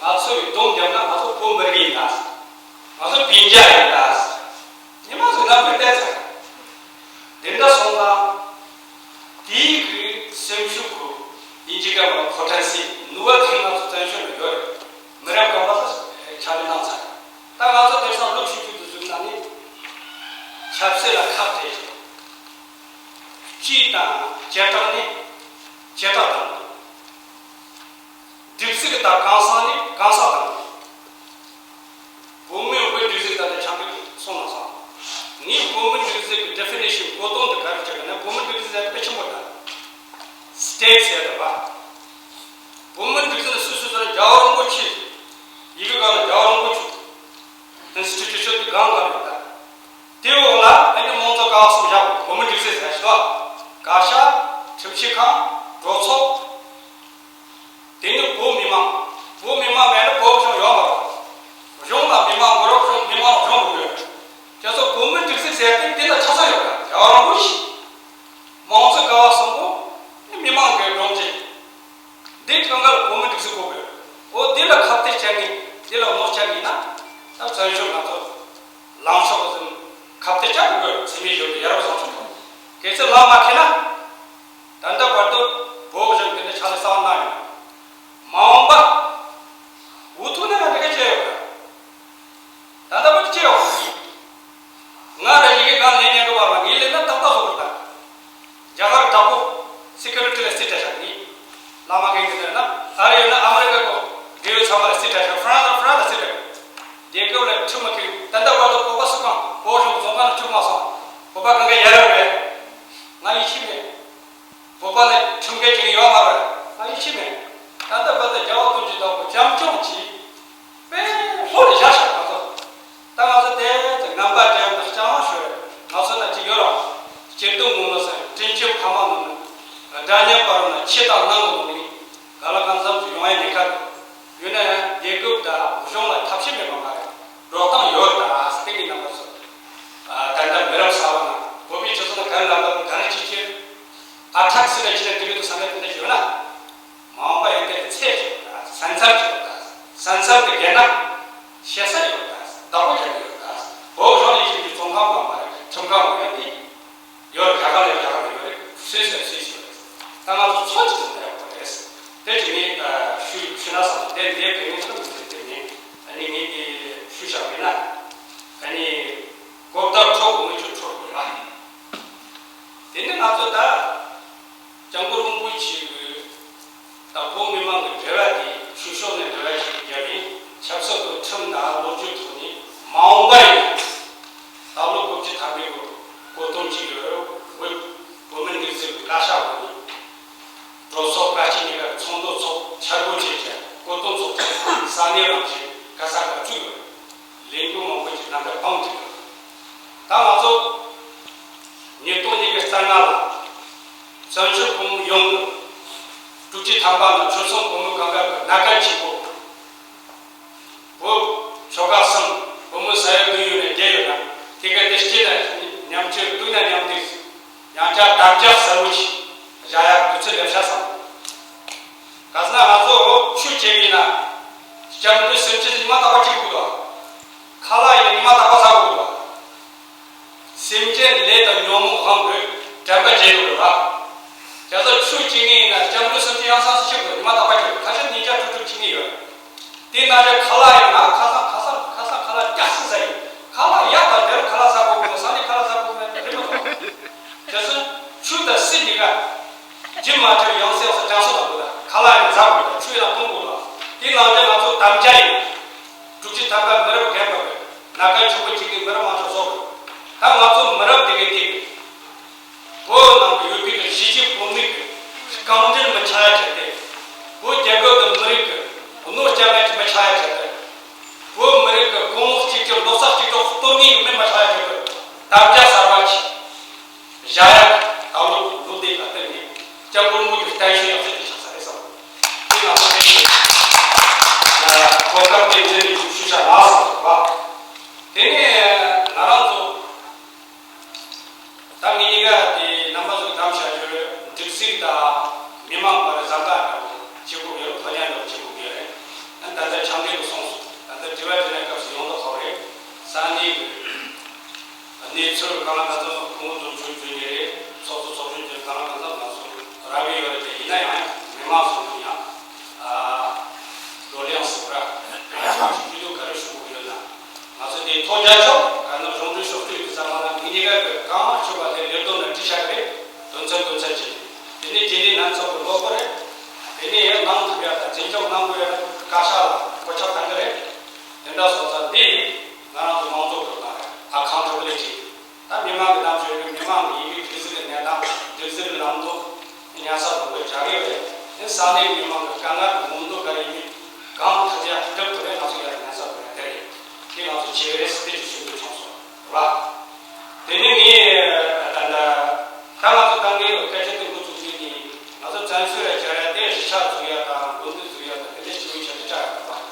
ང་ཚོ་ཡི་སྡོམ་བརྒྱབ་ན་ང་ཚོ་བོད་མི་རིགས་ཡིན་ད། ང་ཚོ་བིན་རྒྱ་ཡིན་ད། ཉི་མ་ཟིག་ལམ་ཁ་བལྟས་ཚར། དེ་འདྲ་སོང་ཙང་། དེའི་གི་སེམས་ཤུགས་ཁོ་ཡིན་གཅིག་ག་མ་ཕོ་ཊན་སི་ནུ་བ་དེ་ང་ཚོ་བཙན་བྱོལ་ལ་ཡོད་རེད། མི་རབས་རྒན་པ་ཚོ་ཕྱག་ལས་གནང་ཚར། ད་ང་ཚོ་དེང་སང་ལོ་ཆུང་ཆུང་དུ་བཟུང་ན་ནི་ཆབ་སྲིད་ལ་ཁག་དེ་སྤྱི་དང་བྱེ་བྲག་ནི་བྱེ་བྲག་དང་། སྒྲིག་འཛུགས་དང་གང་ཟག་ནི་གང་ཟག་དང་། བོད་མིའི་དབུས་སྒྲིག་འཛུགས་དང་ནི་ཆང་གི་སོང་ན་སོང་། ངས་བོད་མི་སྒྲིག་འཛུགས་ཀྱི་ཌེ་ཕི་ནེ་ཤན་གོ་དོན་དེ་ག་རེ་བྱས་པ་ན། བོད་མི་སྒྲིག་འཛུགས་ཟེར་དེ་དཔེ་ཆེན་པོ་དང་། སི་ཊེ་ཊི་ཟེར་དེ་བ། བོད་མི་སྒྲིག་འཛུགས་ནི་སུ་སུ་ཟེར་ན་རྒྱལ་བ་རིན་པོ་ཆེ། ཡི་གེ་གང་ན་རྒྱལ་བ་རིན་པོ་ཆེ། ཨིན་སི་ཊི་ཊུ་ཤན་དེ་གང་ག་རེ་ཡོད་ད། དེའི་འོག་ལ་ཨ་ནི་མང་གཙོ་ཀ་བ་གསུམ་བཞག་བོད་མི་སྒྲིག་འཛུགས་ཟེར་ཞིག་བ། བཀའ་ཤག་གྲུབ་ཆེན་ཁང་། གྲོས་ཚོགས། དེ་ནི་བོད་མི་མང་། བོད་མི་མང་མེད་ན་བོད་གཞུང་ཡོད་མ་རེད། གཞུང་ལ་མི་མང་དགོས་རེད། གཞུང་མི་མང་ལ་གཞུང་དགོས་ཡོད། ཁྱེད་ཚོ་བོད་མི་སྒྲིག་འཛུགས་ཟེར་དེ་དེ་ལ་ཆ་ཚང་ཡོད་ག་རྒྱལ་བ་རིན་པོ་ཆེ། མང་གཙོ་ཀ་བ་གསུམ་པོ་མི་མང་གི་སྒྲོམ་གཞི། འདི་གང་ག་ལ་བོད་མི་སྒྲིག་འཛུགས་དགོས་གི་ཡོད། འོ་འདི་ལ་ཁ་གཏད་བཅག་ནས་འདི་ལ་ངོ་བཅག་ནས་ན་ད་བཙན་བྱོལ་ང་ཚོ་ལངས་ཕྱོགས་ཟིན་ཁ་གཏད་བཅག་དགོས་གི་ཡོད། འཚེ་མེད་ཞོལ་དུ་ཡ་རབས་བཟང་ཕྱོགས་དང་། གལ་སྲིད་ལངས་མ་ཁེལ་ན། ད་ལྟ་བར་དུ་བོད་གཞུང་གི་འདི་ཕྱག་ལས་གསར་པ་གནང་ཡོད། མ་འོངས་པ་འུ་ཐུག་ན་ཡང་འདི་ག་བྱས་ཡོད་ག་ད་ལྟ་བར་དུ་བྱས་ཡོད། ང་ར་ཡི་གེ་གང་ལེན་ཉན་གི་བར་ལ་ངས་ལེན་ན་ཏག་ཏག་བཟོ་གི་ད། རྒྱ་གར་དྲག་པོ་སི་ཀུ་རི་ཊི་ལ་རྩིས་སྤྲད་བཞག་ནི། བླ་མ་གི་ཡིན་ཟེར་ན་ཨ་རི་ཡོད་ན་ཨ་མི་རི་ཀ་གི་འབྲེལ་ཡོད་ཚང་མ་ལ་རྩིས་སྤྲད་བཞག་ཧྥ་རན་སི་ཧྥ་རན་སི་ལ་རྩིས་སྤྲད། རྒྱལ་ཁབ་ ཁྲིམས་མ་ཁེལ། ད་ལྟ་བར་དུ་བོད་པ་སུ་གང་བོད་གཞུང་ཚོང་ཁང་ནང་ཁྲིམས་མ་སོང་། བོད་པ་གང་ག་ཡར་རེད། ང་ཡིད་ཆེས་མེད། བོད་པ་ལ་ཁྲིམས་འགལ་བྱེད་ཀྱི་ཡོད་མ་རེད། ང་ཡིད་ཆེས་མེད། ད་ལྟ་བར་དུ་རྒྱལ་བ་དོན་གྱི་བདག་པོ་བྱམས་སྐྱོང་གྱིས་དཔེ་ལྷོད་ནས་བཞག་ཤག་ང་ཚོ། ད་ང་ཚོ་དེ་ཚོ་ངན་པ་འདྲ་ཡང་ད་སྤྱང་ཤོད། ང་ཚོ་ན་ཅིག་ཡོད་ར། སྤྱིར་སྡུག་ངོ་མ་ཟེར་དྲིན་ཆེན་ཕ་མ་ནང་ནས། དགྲ་གཉེན་བར་ན་ཆེ་དང་ནང་ངོ་ནས། ག་ལ་གང་འཚམ་དུ་ཡོང་ཡ་ཉེན་ཁ་འདུག་ཡོད་ན་ཡང་རྒྱལ་ཁབ་དང་གཞུང་ལ་ཐབས་ཤེས་མེད་པ་མ་རེད། འགྲོ་སྟངས་ཡོད་ད་སྟེང་གི་རྣམ་པ་ཚོ། ད་ལྟ་མི་རབས་གསར་པ་ན་བོད་པའི་སྤྱི་ཚོགས་ན་ག་རེ་ལབ་ལབ་ག་རེ་བྱེད་ཀྱི། ཨ་ཁྲག་སི་ལ་ཁྱི་ལ་འགྲིག་གི་འདུག་བསམ་ཡ་དེ་འདྲ་ཞིག་ཡོད་ན། མ་འོངས་པ་ཡོད་དེ་ཚད་ཅིག་ཡོད་ད། ས་མཚམས་ཅིག་ཡོད་ད། ས་མཚམས་དེ་བརྒལ་ན་ཤེས་ས་ཡོད་ད། བདག་པོ་རྒྱག་གི་ཡོད་ད། བོད་གཞུང་ལས་ཁྱིམ་གྱི་ཚོང་ཁང་བ་མ་རེད། ཁྲིམས་ཁང་བ་ཡོད་དེ། ཡོད་རེད། རྒྱ་གར་ལ་ཡོད། རྒྱ་གར་ལ་ཡོད་རེད། སུད་སི་ལ་སུད་སི་ཡོད་རེད། ད་ང་ཚོ་ཚོ་གཅིག་ཏུ་འདྲ་ཡོད་རེད། དེ་དྲི་ངས་ཞུ་ཞུ་ན་བསམ། དེ་འདིའི་བོད་ཡིག་ཚོ་མི་ཚེ་དེ་ནས་ཨ་ནི་ངས་དེ་ཞུ་བཞག་པ་ཡིན་ན། ཨ་ནི་གོ་བརྡ་འཕྲོད་དགོས་ངེས་ཀྱི་འཕྲོད་དགོས་ལ། དེ་ནས་ང་ཚོ་ད་སྐྱབས་མགོན་རིན་པོ་ཆེ་གི་དང་བོད་མི་མང་གི་འབྲེལ་བ་དེ་ཆོས་ཕྱོགས་ནས་འབྲེལ་བ་ཞིག་བརྒྱབ་ནས་ཆབ་སྲིད་ཀྱི་ཁྲིམས་དང་ལོ་རྒྱུས་ཐོག་ནས་མ་འོངས་པ་ཡིན། ད་ལོ་གོ་བཅུ་ཐམ་པའི་གོ་གོ་སྟོན་གྱི་ཡོད་རེད། བོད་བོད་མི་འདུས་ཚོགས་ཀྱི་བཀའ་ཤག་འོག་ནས་གྲོས་ཚོགས་བཀའ་སྤྱི་གཉིས་ཀ་ཚོགས་འདུ་ཚོགས། འཆར་སྒོ་བྱས་ཀྱང་གོ་སྟོན་ཚོགས་ཀྱང་ས་གནས་རང་བཞིན་ག་ས་ག་བཙུགས་ཡོད་རེད། ལས་འགུལ་མང་པོ་ཞིག་ནམ་རྒྱུན་སྤང་ཐུབ་ཡོད། ད་ང་ཚོ་ཉིས་སྟོང་ཉི་ཤུ་རྩ་ལྔ་ལ་བཙན་བྱོལ་བོད་མི་ཡོངས་ཀྱི་དྲུག་ཅུ་ཐམ་པ་ནང་ཆོལ་གསུམ་བོད་མི་གང་ག་གི་ལས་ཀ་བྱེད་སྒོ། བོད་ཆོལ་ཁ་གསུམ་བོད་མི་ས་ཡ་བདུན་ཡོད་ན་བརྒྱད་ཡོད་ན་དེ་ག་དེ་སྐྱིད་ན་མཉམ་སྤྱོད། སྡུག་ན་མཉམ་སྡུག་ཡང་བསྐྱར་དམ་བཅའ་གསལ་བོ་ཞིག་བཞག་ཡག་དུས་ཚོད་སླེབས་ཤག་བསམ། ག་ཟེར་ན་ང་ཚོ་ཆོས་བྱེད་པ་ཡིན་ན་སྐྱབས་མགོན་སེམས་ཅན་ཉི་མ་རྟག་པར་སྐྱིད་པོ་དགོས་དོ། ཁ་ལག་ཡིན་ན་ཉི་མ་རྟག་པར་ཟ་དགོས་དོ། སེམས་ཅན་ལས་དང་ཉོན་མོངས་དབང་གིས་དྲན་པ་བརྗེད་ཡོད་རེད་པ། བྱས་ཙང་ཆོས་བྱེད་མཁན་ཡིན་ན་སྐྱབས་མགོན་སེམས་ཅན་ཡང་སང་སུ་སྐྱིད་པོ་ཉི་མ་རྟག་པར་སྐྱིད་པོ། ཁ་ཤས་ཉིན་ཞག་དྲུག་དྲུག་བྱེད་མཁན་ཡོད། དེ་ན་ཁ་ལག་ཡིན་ན་ཁ་སང་ཁ་སང་ཁ་སང་ཁ་ལག་རྒྱག་སྲིད་ས་ཡིན། ཁ་ལག་ཡག་དང་དེར་ཁ་ལག་ཟ་དགོས་མོད་ས་ནས་ཁ་ལག་ཟ་དགོས་མེད་རེད་མི་འདུག་བྱས་ཙང་ཆོས་དང་སྲིད་གཉིས་ཀ་རྒྱུན་མ་ཆད་ཡང་སེ་ཡང་སེ་དྲན་གསོ་དང་དགོས་ད། ཁ་ལག་ཡང་ཟ་དགོས་ད། ཆོས་ཡང་གཏོང་དགོས་ད། དེ་ནང་བཞིན་ང་ཚོ་དམ་བཅའ་ཡིན། དྲུག་ཅུ་ཐམ་པ་མི་རབས་རྒན་པ་རེད། ལས་ཀ་ཆོག་པོ་བྱེད་མཁན་མི་རབས་མང་ཆེ་བཟོ་དགོས། ད་ང་ཚོ་མི་རབས་དེ་གའི་དེ་གི་བོད་ནང་དུ་ཡོད་པའི་གཞིས་བྱེས་བོད་མི་གི་རྐང་འདྲེན་མི་ཆགས་ཡ་བྱས་ཏེ། བོད་རྒྱལ་ཁབ་དང་མི་རིགས་ཀྱི་གནོད་སྐྱེལ་མཁན་ཅིག་མི་ཆགས་ཡ་བྱས་ཏེ། བོད་མི་རིགས་ཀྱི་གོང་འོག་གཅིག་གྱུར་མདོ་ས་གཅིག་ཏུ་གཏོར་མཁན་གྱི་མི་མི་ཆགས་ཡ་བྱས་ཏེ། དམ་བཅའ་གསར་པ་ཅིག་བཞག་ཡ། ད་ལོ་ལོ་དེ་ལ་བརྟེན་ནས་སྐྱབས་མགོན་རིན་པོ་ཆེའི་བསྟན་བཅོས་ཡག་ཤོས་དེ་ཆགས་ས་རེད་བསམ། དེ་ང་ཚོ་ལྷན་རྒྱས་གོ་སྐབས་དེ་འཛིན་ནས་ཞུ་བྱ་ལགས་སོ་བ། དེ་ནས་ང་རང་ཚོ་ད་ངེད་གཉིས་ཀ་དེ་རྣམ་པ་ཚོ་གདམ་བྱ་རྒྱུར་སྒྲིག་འཛུགས་དང་མི་མང་བར་གཟའ་འཁོར་འདྲ་བོ་བྱེད་དགོས་ཡོད། ཕོ་ཉ་འདྲ་བོ་བྱེད་དགོས་ཡོད་རེད། ད་ལྟ་འཆམ་མཐུན་དུ་སོང་སོང་། ད་ལྟ་དྲི་བ་དྲིས་ལན་སྐབས་སུ་ཡོང་མདོག་ཁ་པོ་རེད། ས་གནས་ཀྱི་གནས་ཚུལ་གང་ལ་གང་འཚམ་ཁོང་ཚོ་འཛུལ་འཛུལ་ནི་རེད། ཚོགས་གཙོ་ཚོགས་གཞོན་ཚོས་གང་ལ་གང་འཚམ་ང་ཚོ་རག་གི་ཡོད་རེད། དེ་ཡིན་ན་ཡང་མི་མང་ཚོ་ཡང་བགྲོ་གླེང་ཟེར་བ་ར་ཞུ་རྒྱུ་ག་རེ་ཞུ་དགོས་ཡོད་ན། ང་ཚོ་དེ་ཐོག་རྒྱལ་ཕྱོགས་ག་ནང་གཞུང་འབྲེལ་ཕྱོགས་བསྐྱོད་ཀྱི་ཚང་མ་ལ་ངེད་གཉིས་ཀ་གི་གང་མང་ཆོད་པ་དེ་ལས་དོན་ལ་འཁྲི་ཆགས་རེད། དོན་ཚན་དོན་ཚན་བྱས་དེ་ནས་རྗེས་ལས་ནང་ཚོགས་ཀྱི་ལོ་འཁོར་རེད། དེ་ནས་ཡང་གནང་ཐུབ་ཡ་དང་འཛིན་སྐྱོང་གནང་དགོས་ཡ་བཀའ་ཤག་ལ་བཀོད་ཁྱབ་གཏང་གི་རེད། དེ་འདྲ་སོང་ཙང་འདི་ང་རང་ཚོ་མང་གཙོ་གི་ནང་རེད། ཨ་ཁང་ཁྲོ་བ་ལས་བྲིས། ད་མི་མང་གི་རྣམ་དཔྱོད་རེད། མི་མང་གི་ཡིན་གྱི་སྒྲིག་འཛུགས་ཀྱི་གནས་སྟངས་སྒྲིག་འཛུགས་ཀྱི་ལམ་ཐོག་ཉར་ཚགས་དགོས་པའི་བྱ་དགོས་རེད། དེ་ས་གནས་མི་མང་གི་དཀའ་ངལ་གྱི་ངོ་འདུག་ག་རེ་ཡིན་གང་ཐུབ་ཡ་སྒྲུབ་ཐུབ་པའི་ང་ཚོ་ཡར་ཉར་ཚགས་དགོས་ཡ་དེ་རེད། དེ་ང་ཚོ་བྱེད་ཀྱི་རེད་ཟེར་དེ་ཅིག་ཞུ་འདོད་བྱུང་སོང་ར། དེ་ནས་ངས་ད་ལྟ་ད་ང་ཚོ་ཏང་གི་སྐད་ཆ་དེ་འགོ་ཚུགས་དུས་ནས་ང་ཚོ་བཙན་བྱོལ་ལ་བཅར་ཡ་དེ་གཞིས་ཆགས་བཙུགས་ཡ་དང་དགོན་སྡེ་བཙུགས་ཡ་དང་དེ་འདྲ་ཞིག་བྱ་རྒྱུ་བཅའ་ཡ་དང་།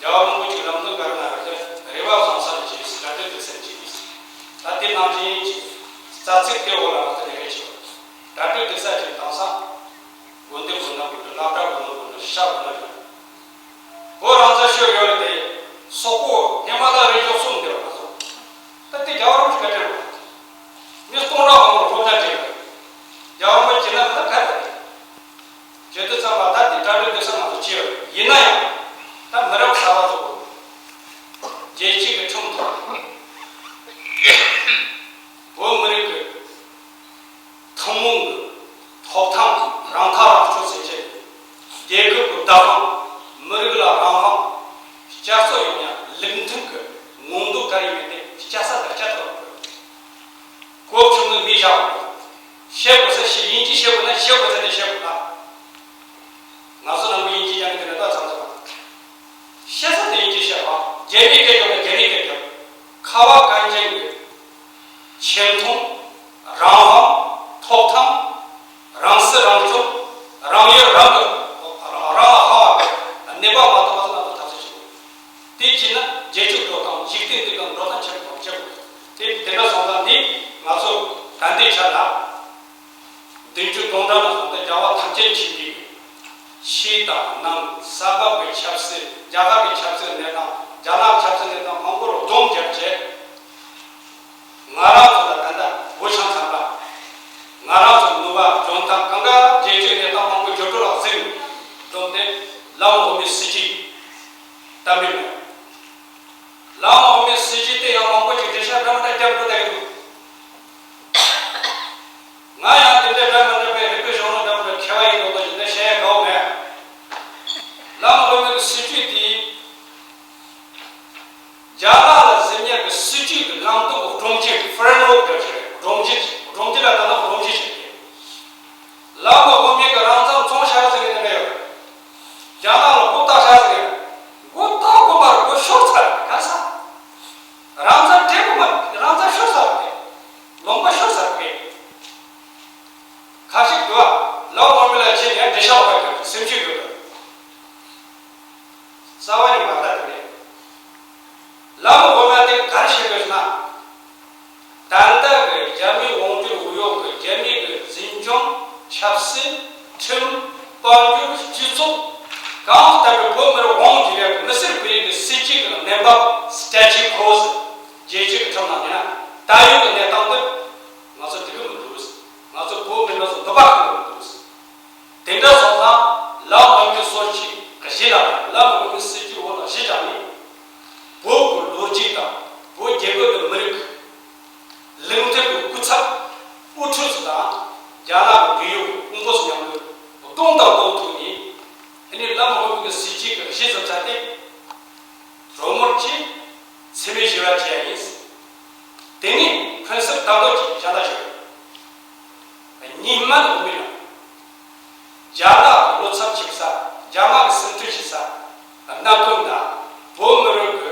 རྒྱལ་བ་རིན་པོ་ཆེའི་ལམ་སྟོན་ག་རེ་གནང་ཡོད་དེ། རེ་བ་བཟང་ས་ལ་བྱེད། གྲ་སྒྲིག་སྡུག་ས་ལ་བྱེད། ད་དེ་ནང་བཞིན་གྱི་རྩ་ཚིག་དེ་འོག་ལ་ང་ཚོ་ལས་ཀ་བྱེད། གྲ་སྒྲིག་སྡུག་ས་བྱེད་དང་ས། དགོན་སྡེ་དགོན་ནང་དགོན་ནང་། སློབ་གྲྭ་དགོན་ནང་དགོན་ནང་། གཞིས་ཆགས་དགོན་ནང་དགོན་ནང་། བོད་རང་བཙན་ཤོར་ཡོད་རེད་དེ། སོག་པོ་ཧི་མ་ལ་རི་མགྱོགས་སུ་འདེད་པ་ང་ཚོ། ད་དེ་རྒྱལ་བ་རིན་པོ་ཆེ་བཀའ་དྲིན་རེད། མི་སྟོང་ཕྲག་མང་པོ་སློབ་གྲྭ་བྲིས་པ་རེད། རྒྱལ་བ་རིན་པོ་ཆེ་ན་ད་ག་རེད། བྱེད་དུས་ཙམ་པ་ད་ལྟའི་གྲ་སྒྲིག་སྡུག་ས་ང་ཚོ་བྱས་ཡོད། ཡིན་ན་ཡང་ད་མི་རབས་གསར་པ་ཚོ་རྒྱལ་སྤྱི་གི་ཁྲིམས་ཐོག་བོད་མི་རིགས་ཀྱི་ཐུན་མོང་གི་ཐོབ་ཐང་རང་ཁ་རང་གཅོད་ཟེར་བྱས། རྒྱལ་ཁབ་ཀྱི་བདག་དབང་། མི་རིགས་ལ་རང་དབང་བསྐྱར་གསོ་ཡོང་ཡ་ལུགས་མཐུན་ བཤད་དགོས་ས་ཞིག་དབྱིན་ཇི་བཤད་དགོས་ན་བཤད་དགོས་ས་དེ་བཤད་དགོས་ན། ང་ཚོ་ནང་མི་དབྱིན་ཇི་སྦྱང་མཁན་དེ་འདྲ་ད་ཚང་ཚང་མ། བཤད་ས་དེ་དབྱིན་ཇི་བཤད་པ། རྒྱ་མིའི་སྐད་སྦྱོང་ན་རྒྱ་མིའི་སྐད་སྦྱོང་། ཁ་བ་གངས་ཅན་གྱི་ཆེ་མཐོང་། རང་དབང་། ཐོབ་ཐང་། རང་སྲིད་རང་སྐྱོང་། རང་ཡུལ་རང་གི་རང་ལ་དབང་བ་གནས་པ་མ་ཐོབ་པ་ལ་ང་ཚོ་ཐབས་ཤེས་བྱེད་དགོས། དེ་བྱས་ན་རྒྱལ་སྤྱིའི་འགྲོ་སྟངས་འཇིག་རྟེན་འདི་དང་འགྲོ་སྟངས་ཆེན་པོ་ཆེན་པོ་དེ་དེ་འདྲ་སོང་ཙང་འདི་ང་ཚོ་ད་ལྟའི་ཆ་ལ་བདུན་ཅུ་དོན་གྲངས་ནང་དུ་རྒྱལ་བ་ཐམས་ཅད་མཁྱེན་པའི་ཕྱི་དང་ནང་ས་བབ་ཀྱི་ཆབ་སྲིད། རྒྱ་གར་གྱི་ཆབ་སྲིད་གནས་སྟངས། རྒྱ་ནག་ཆབ་སྲིད་གནས་སྟངས་མང་པོར་སྡོམ་བརྒྱབ་བྱས། ང་རང་ཚོ་ལ་ད་ལྟ་སྒོ་བྱང་ཚང་པ། ང་རང་ཚོ་ནུས་པ་འཇོན་ཐང་གང་ག་རྒྱལ་སྤྱིའི་གནས་སྟངས་མང་པོའི་ཞབས་བྲོ་ལ་གཟིགས་བསྡོམས་ཏེ་བླ་མ་དབུ་མའི་སྲིད་བྱུས་བཏབ་མིན་མེད། བླ་མ་དབུ་མའི་སྲིད་བྱུས་དེ་ཡང་མང་པོ་ཞིག་འགྲེལ་བཤད་འདྲ་མི་འདྲ་རྒྱབ་འགྲོ་བསྡད་ཀྱི་འདུག་ང་ཡང་དེ་འདྲ་འདྲ་མི་འདྲ་བའི་རིག་པའི་གཞུང་ལུགས་འདྲ་མི་འདྲ་མཁས་པ་ཡིན་མདོག་མདོག་ཅིག་འདི་བཤད་ཡ་དགའ་བོ་མེད། བླ་མ་དབུ་མའི་སྲིད་བྱུས་དེ་རྒྱ་ནག་ལ་གཟིགས་ཉེན་གྱི་སྲིད་བྱུས་ཀྱི་ལམ་སྟོན་གྱི་སྒྲོམ་གཞི། ཧྥེ་རེམ་ཝོརྐ་འདྲ་ཞིག་རེད། སྒྲོམ་གཞི། སྒྲོམ་གཞི་ལ་ད་ནི་སྒྲོམ་གཞི་ཞིག་རེད། བླ་མ་དབུ་མའི་གི་རང་མཚང་བཙོང་བཞག་ཟེར་གི་དེ་འདྲ་ཡོད། རྒྱ་ནག་ལ་མགོ་བཏགས་བཞག་ཟེར་གི། མགོ་བཏགས་དགོས་པ་རེད། མགོ་ཤོར་ཚར་རེད། ག་ས། རང་མཚང་སྤྲད་དགོས་མ་རེད། རང་མཚང་ཤོར་ཚར་རེད། ལུང་པ་ཤོར་ཚར་རེད། ཁ་ཤས་འདུག་བ། བླ་མ་དབུ་མའི་ལ་ཆེ་ཡང་འགྲེལ་བཤད་པ་གི་སེམས་ཤུགས་ཡོད་པ། རྩ་བ་ནས་མ་བལྟ་དེ་རེད། བླ་མ་དབུ་མ་དེ་ག་རེ་བྱེད་དགོས་ཟེར་ན། ད་ལྟ་གི་རྒྱ་མིའི་དབང་སྒྱུར་འོག་ཡོད་ཀྱི་རྒྱ་མི་གི་འཛིན་སྐྱོང་། ཆབ་སྲིད། ཁྲིམས། དཔལ་འབྱོར། སྤྱི་ཚོགས་གང་ལྟར་གྱི་བོད་མི་རིགས་དབང་སྒྱུར་ཡག་གི་མི་སེར་སྤེལ་ཡུལ་གྱི་སྲིད་བྱུས་ཀྱི་གནས་བབ། སྟེ་ཅི་ཁོ་ཟེར། རྒྱལ་སྤྱི་གི་ཁྲིམས་ནང་ཡིན་ན་ད་ཡོད་ཀྱི་གནས་སྟངས་འདི་ང་ཚོ་འགྲིག་གི་མི་འདུག་ང་ཚོ་བོད་མི་རིགས་ཚོ་འདོད་པ་ཁེངས་གི་མི་འདུག་དེ་འདྲ་སོང་ཙང་བླ་མ་དབུ་མའི་སྲོལ་ཆེན་གཞི་ལ། བླ་མ་དབུ་མའི་སྲིད་བྱུས་འོག་ལ་གཞི་བཞག་ནས། བོད་ཀྱི་ལོ་རྒྱུས་དང་། བོད་རྒྱལ་ཁབ་དང་མི་རིགས་ཀྱི་ལུང་བསྟན་གྱི་སྐུ་ཚབ་དབུ་ཁྲིད་ཚོ་དང་། རྒྱ་ནག་གི་འབྲེལ་ཡོད་ཀྱི་དཔོན་པོ་ཚོ་མཉམ་དུ་བསྡོམས་དང་བསྡོམས་ཐུག་ནས། ཨ་ནི་བླ་མ་དབུ་མའི་སྲིད་བྱུས་ཀྱི་གཞི་བཟུང་ཚར་ཏེ། རོགས་མོར་གྱིས་མཚན་སྨད་ཞི་བ་བྱས་ཡིན། དེ་ནས་ཕུན་སུམ་ཚོགས་པ་ཅིག་གཞན་དག་བྱུང་ཡོད། གཉིས་སྨན་དབུ་མའི་ལམ། རྒྱ་ནག་གི་བློ་འཚབ་བྱེད་ས། རྒྱ་ནག་གི་སེམས་ཁྲལ་བྱེད་ས། གནད་དོན་དང་། བོད་མི་རིགས་ཀྱི་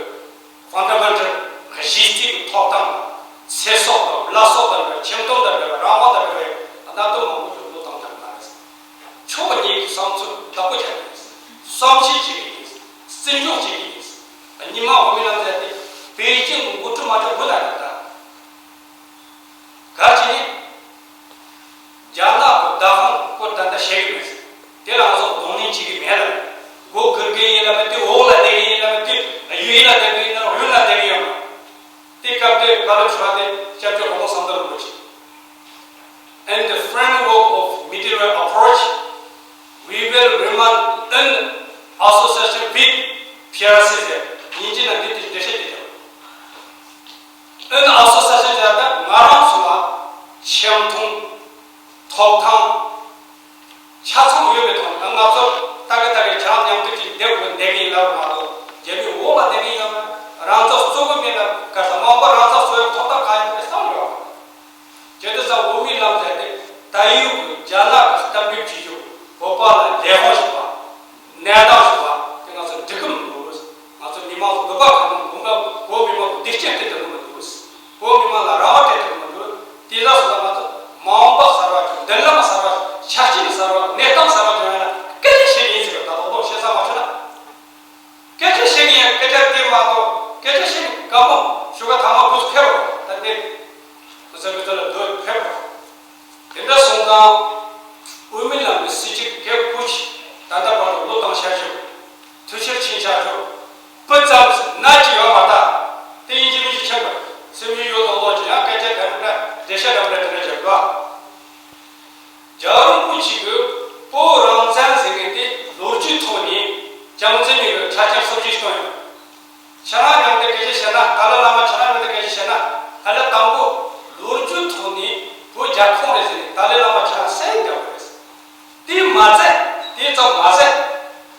ཕན་ཌ་མེན་ཊལ་གཞི་རྩའི་གི་ཐོབ་ཐང་དང་། ཚེ་སྲོག་དང་། བླ་སྲོག་དང་འབྲེལ་བའི། ཁྱིམ་སྟོང་དང་འབྲེལ་བའི། རང་དབང་དང་འབྲེལ་བའི་གནད་དོན་མང་པོ་ཞིག་བློས་བཏང་ཐུབ་མ་རེད། ཕྱོགས་གཉིས་ཀྱི་བསམ་ཚུལ་བདག་པོ་བྱས་ནས། བསམ་ཤེས་བྱེད་ཀྱི་ཡིན། བརྩི་འཇོག་བྱེད་ཀྱི་ཡིན། གཉིས་སྨན་དབུ་མའི་ལམ་ཟེར་དེ་པེ་ཅིང་གི་འགོ་ཁྲིད་མ་གཏོགས་མི་ལ་རེད་ད། ག་ཅི་ནི། རྒྱ་ནག་གི་བདག་དབང་སྐོར་ད་ལྟ་བཤད་ཀྱི་མེད། དེ་ལ་ང་ཚོ་གདོང་ལེན་བྱེད་ཀྱི་མེད་ལ། སྒོ་སྒུར་གི་ཡིན་ལ་མེད་དེ། འོག་ལ་བསྡད་ཀྱི་ཡིན་ལ་མེད་དེ། གཡས་ལ་བསྡད་ཀྱི་ཡིན་ལ་གཡོན་ལ་བསྡད་ཀྱི་ཡོད་མ། དེ་སྐབས་དེ་བཀའ་སློབ་ཞུ་བ་དེ་སྐྱབས་རྗེ་དབང་མོ་བསམ་གཏན་རིན་པོ་ཆེ། In the framework of middle way approach, we will remain in association with P R C ཟེར། དབྱིན་ཇི་ནང་འདི་དེ་འགྲེལ་བཤད་དེ་བརྒྱབ། ཨ་ནི་ཨ་སོ་སི་ཨེ་ཤན་ཟེར་ཡ་ད་ང་རང་ཚོ་ལ་ཆེ་མཐོང་། ཐོབ་ཐང་། ཆ་ཚང་ཡོད་པའི་ཐོག་ནས། ང་ཚོ་ལྟ་གི་ལྟ་གི་ཁྱེད་རང་མཉམ་དུ་ཅིག་བསྡད་དགོས། བསྡད་ཀྱི་ཡིན་ལབ་མ་གཏོགས། རྒྱ་མིའི་འོག་ལ་བསྡད་ཀྱི་ཡོད་མ་རེད། རང་ཚོ་གཙོ་བོ་མེད་ལ་ག་ས་མང་པོ་རང་ཚོ་གཙོ་བོའི་ཐོབ་ཐང་གང་ཡོད་པའི་བསམ་ཡོད་མ་རེད། བྱས་དུས་ཙང་དབུ་མའི་ལམ་ཟེར་ཏེ་ད་ཡོད་ཀྱི་རྒྱ་ནག་གི་གཏན་འབེབས་བྱེད་རྒྱུ། བོད་པ་ལ་ལས་དབང་ཞུ་བ། གནས་སྟངས་ཞུ་བ་དེ་ང་ཚོ་འགྲིག་གི་མི་འདུག་ང་ཚོ་མི་མང་ཚོ་འདོད་པ་ཁེངས་གི་མི་འདུག་བོད་མི་མང་ཚོ་བདེ་སྐྱིད་སྤྲད་ཐུབ་ཀྱི་མི་འདུག་བོད་མི་མང་ལ་རང་དབང་སྤྲད་ཐུབ་ཀྱི་མི་འདུག་དེ་ལ་སོགས་ལ་ང་ཚོ་མ་འོངས་པ་གསར་བ། མདུན་ལམ་གསར་བ། ཆ་རྐྱེན་གསར་བ། གནས་སྟངས་གསར་བ་བྱུང་ཡ་ལ་སྐད་ཆ་བཤད་ཀྱི་ཡིན་ཟེར་བ། ད་དོག་དོག་བཤད་ས་མ་བྱུང་ན། སྐད་ཆ་བཤད་ཀྱི་ཡིན། སྐད་ཆ་དེ་མ་གཏོགས་སྐད་ཆ་བཤད་ནས་དགའ་མོ་ཞུ་ག་ཐ་མ་བུ་ཕེབས་རོགས། ད་དེ་བུ་ཚ་བུ་ཚ་ལ་འདོད་ཕེབས་རོགས། དེ་འདྲ་སོང་ཙང་དབུ་མའི་ལམ་གྱི་སྲིད་བྱུས་གལ་ཁུར་ཆེ། ད་ལྟ་བར་དུ་བློས་བཏང་བྱ་ཆོག་འཐུས་ཤོར་ཕྱིན་བྱ་ཆོག་སྤུ་ཙམ་ན་ཅི་ཡོད་མ་ད། དེ་ཡིན་གཅིག་མིན་གཅིག་ཁྱེད་པར་སེམས་ཤུགས་ཡོད་དོ་ལོ་ཅི་ཡང་སྐད་ཆ་འདྲ་མི་འདྲ་འགྲེལ་བཤད་འདྲ་མི་འདྲ་དེ་འདྲ་བྱེད་དགོས། རྒྱལ་བ་རིན་པོ་ཆེ་གིས་བོད་རང་བཙན་ཟེར་མཁན་དེ་ལོ་རྒྱུས་ཐོག་ནས་རྒྱལ་མཚན་གྱི་ཆ་རྐྱེན་གསུམ་བཞི་བཏོན་ཡོད། ཁྱེད་རང་མཉམ་དུ་སྐད་ཆ་བཤད་ན། ཏཱ་ལའི་བླ་མ་ཁྱེད་རང་མཉམ་དུ་སྐད་ཆ་བཤད་ན། ཨ་ལས་དང་པོ་ལོ་རྒྱུས་ཐོག་ནས་བོད་རྒྱལ་ཁོངས་རེད་ཟེར་ནས་ཏཱ་ལའི་བླ་མ་ཁྱེད་རང་གསལ་རྒྱག་དགོས་རེད། དེ་མ་ཟད། དེ་ཙམ་མ་ཟད།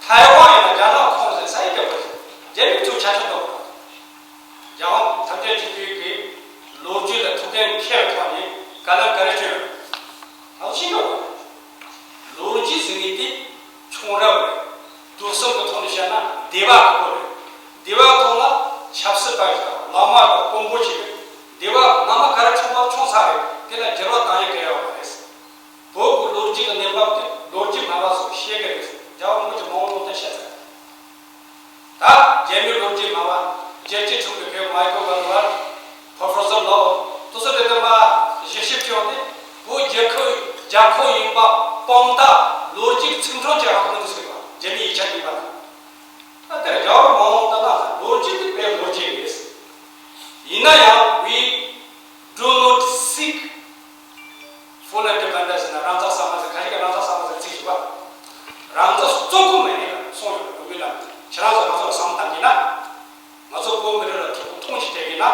ཐའེ་ཝན་ཡིན་ན་རྒྱ་ནག་ཁོངས་རེད་གསལ་རྒྱག་དགོས་རེད། རྒྱལ་ཡོངས་ཚོ་ཆ་ཆེན་གཏོང་དགོས། རྒྱལ་དབང་ཐམས་ཅད་མཁྱེན་པའི་གི་ལོ་རྒྱུས་ལ་ཐུགས་འགན་འཁྱེར་ཐོག་ནས་བཀའ་ལན་ག་རེ་བྱོས་ཡོད། གསུམ་གྱི་ཐོག་ནས་བཤད་ན་སྡེ་བ་གི་སྐོར་རེད། སྡེ་བ་ཐོག་ལ་ཆབ་སྲིད་པ་ཞིག་དང་བླ་མ་དང་དཔོན་པོ་ཞིག་རེད། སྡེ་བ་སྔ་མ་ག་རེ་བྱུང་བ་བྱུང་ཚར་རེད། དེ་ལ་འགྱུར་བ་བཏང་ཡས་གལ་ཡོད་མ་རེད། བོད་ཀྱི་ལོ་རྒྱུས་ཀྱི་གནས་བབ་དེ་ལོ་རྒྱུས་སྨྲ་བ་ཚོས་ཤེས་ཀྱི་རེད། རྒྱལ་བ་རིན་པོ་ཆེ་མང་པོ་མང་པོ་བཤད་ཚར། ད་རྒྱལ་མིའི་ལོ་རྒྱུས་སྨྲ་བ་རྒྱལ་གཅེས་ཕྲུ་གུ་བོད་མའི་ཀོ་ག་ལ་བར་པོ་རོ་ཕེ་སར་ལོ་དེ་ཚོ་དེ་དེ་མ་ཞིབ་ཞིབ་བྱས་ཏེ་བོད་རྒྱལ་ཁབ་རྒྱལ་ཁབ་ཡིན་པ་དཔང་རྟགས་ལོ་རྒྱུས་ཚིག་འཕྲོ་ཅིག་ཧ་གོ་མི་འདུག་ཟེར་བ། རྒྱལ་མིའི་ཡིག་ཆ་ཡིན་པ་ན། ད་དེར་རྒྱལ་བ་མང་པོ་ལྟ་ན་ལོ་རྒྱུས་དེ་བོད་ལོ་རྒྱུས་རེད། ཡིན་ན་ཡང་we do not seek full independence ཟེར་ན་རང་ཚགས་སམ་བློ་ཟེར། ཁ་ཅིག་གིས་རང་ཚགས་སམ་བློ་ཟེར་ཚིག་ཞུ་བ། རང་ཚགས་རྩོད་གོ་མེད་ཡིན་ལ་སོང་ཡོད་པ་བོད་མི་ལ། ཁྱེད་རང་ཚོ་རང་ཚགས་སམ་བློ་བཏང་གི་ན། ང་ཚོ་བོད་མི་རིགས་ལ་ཐུགས་མཐོང་ཞིག་སྤྲད་གི་ན།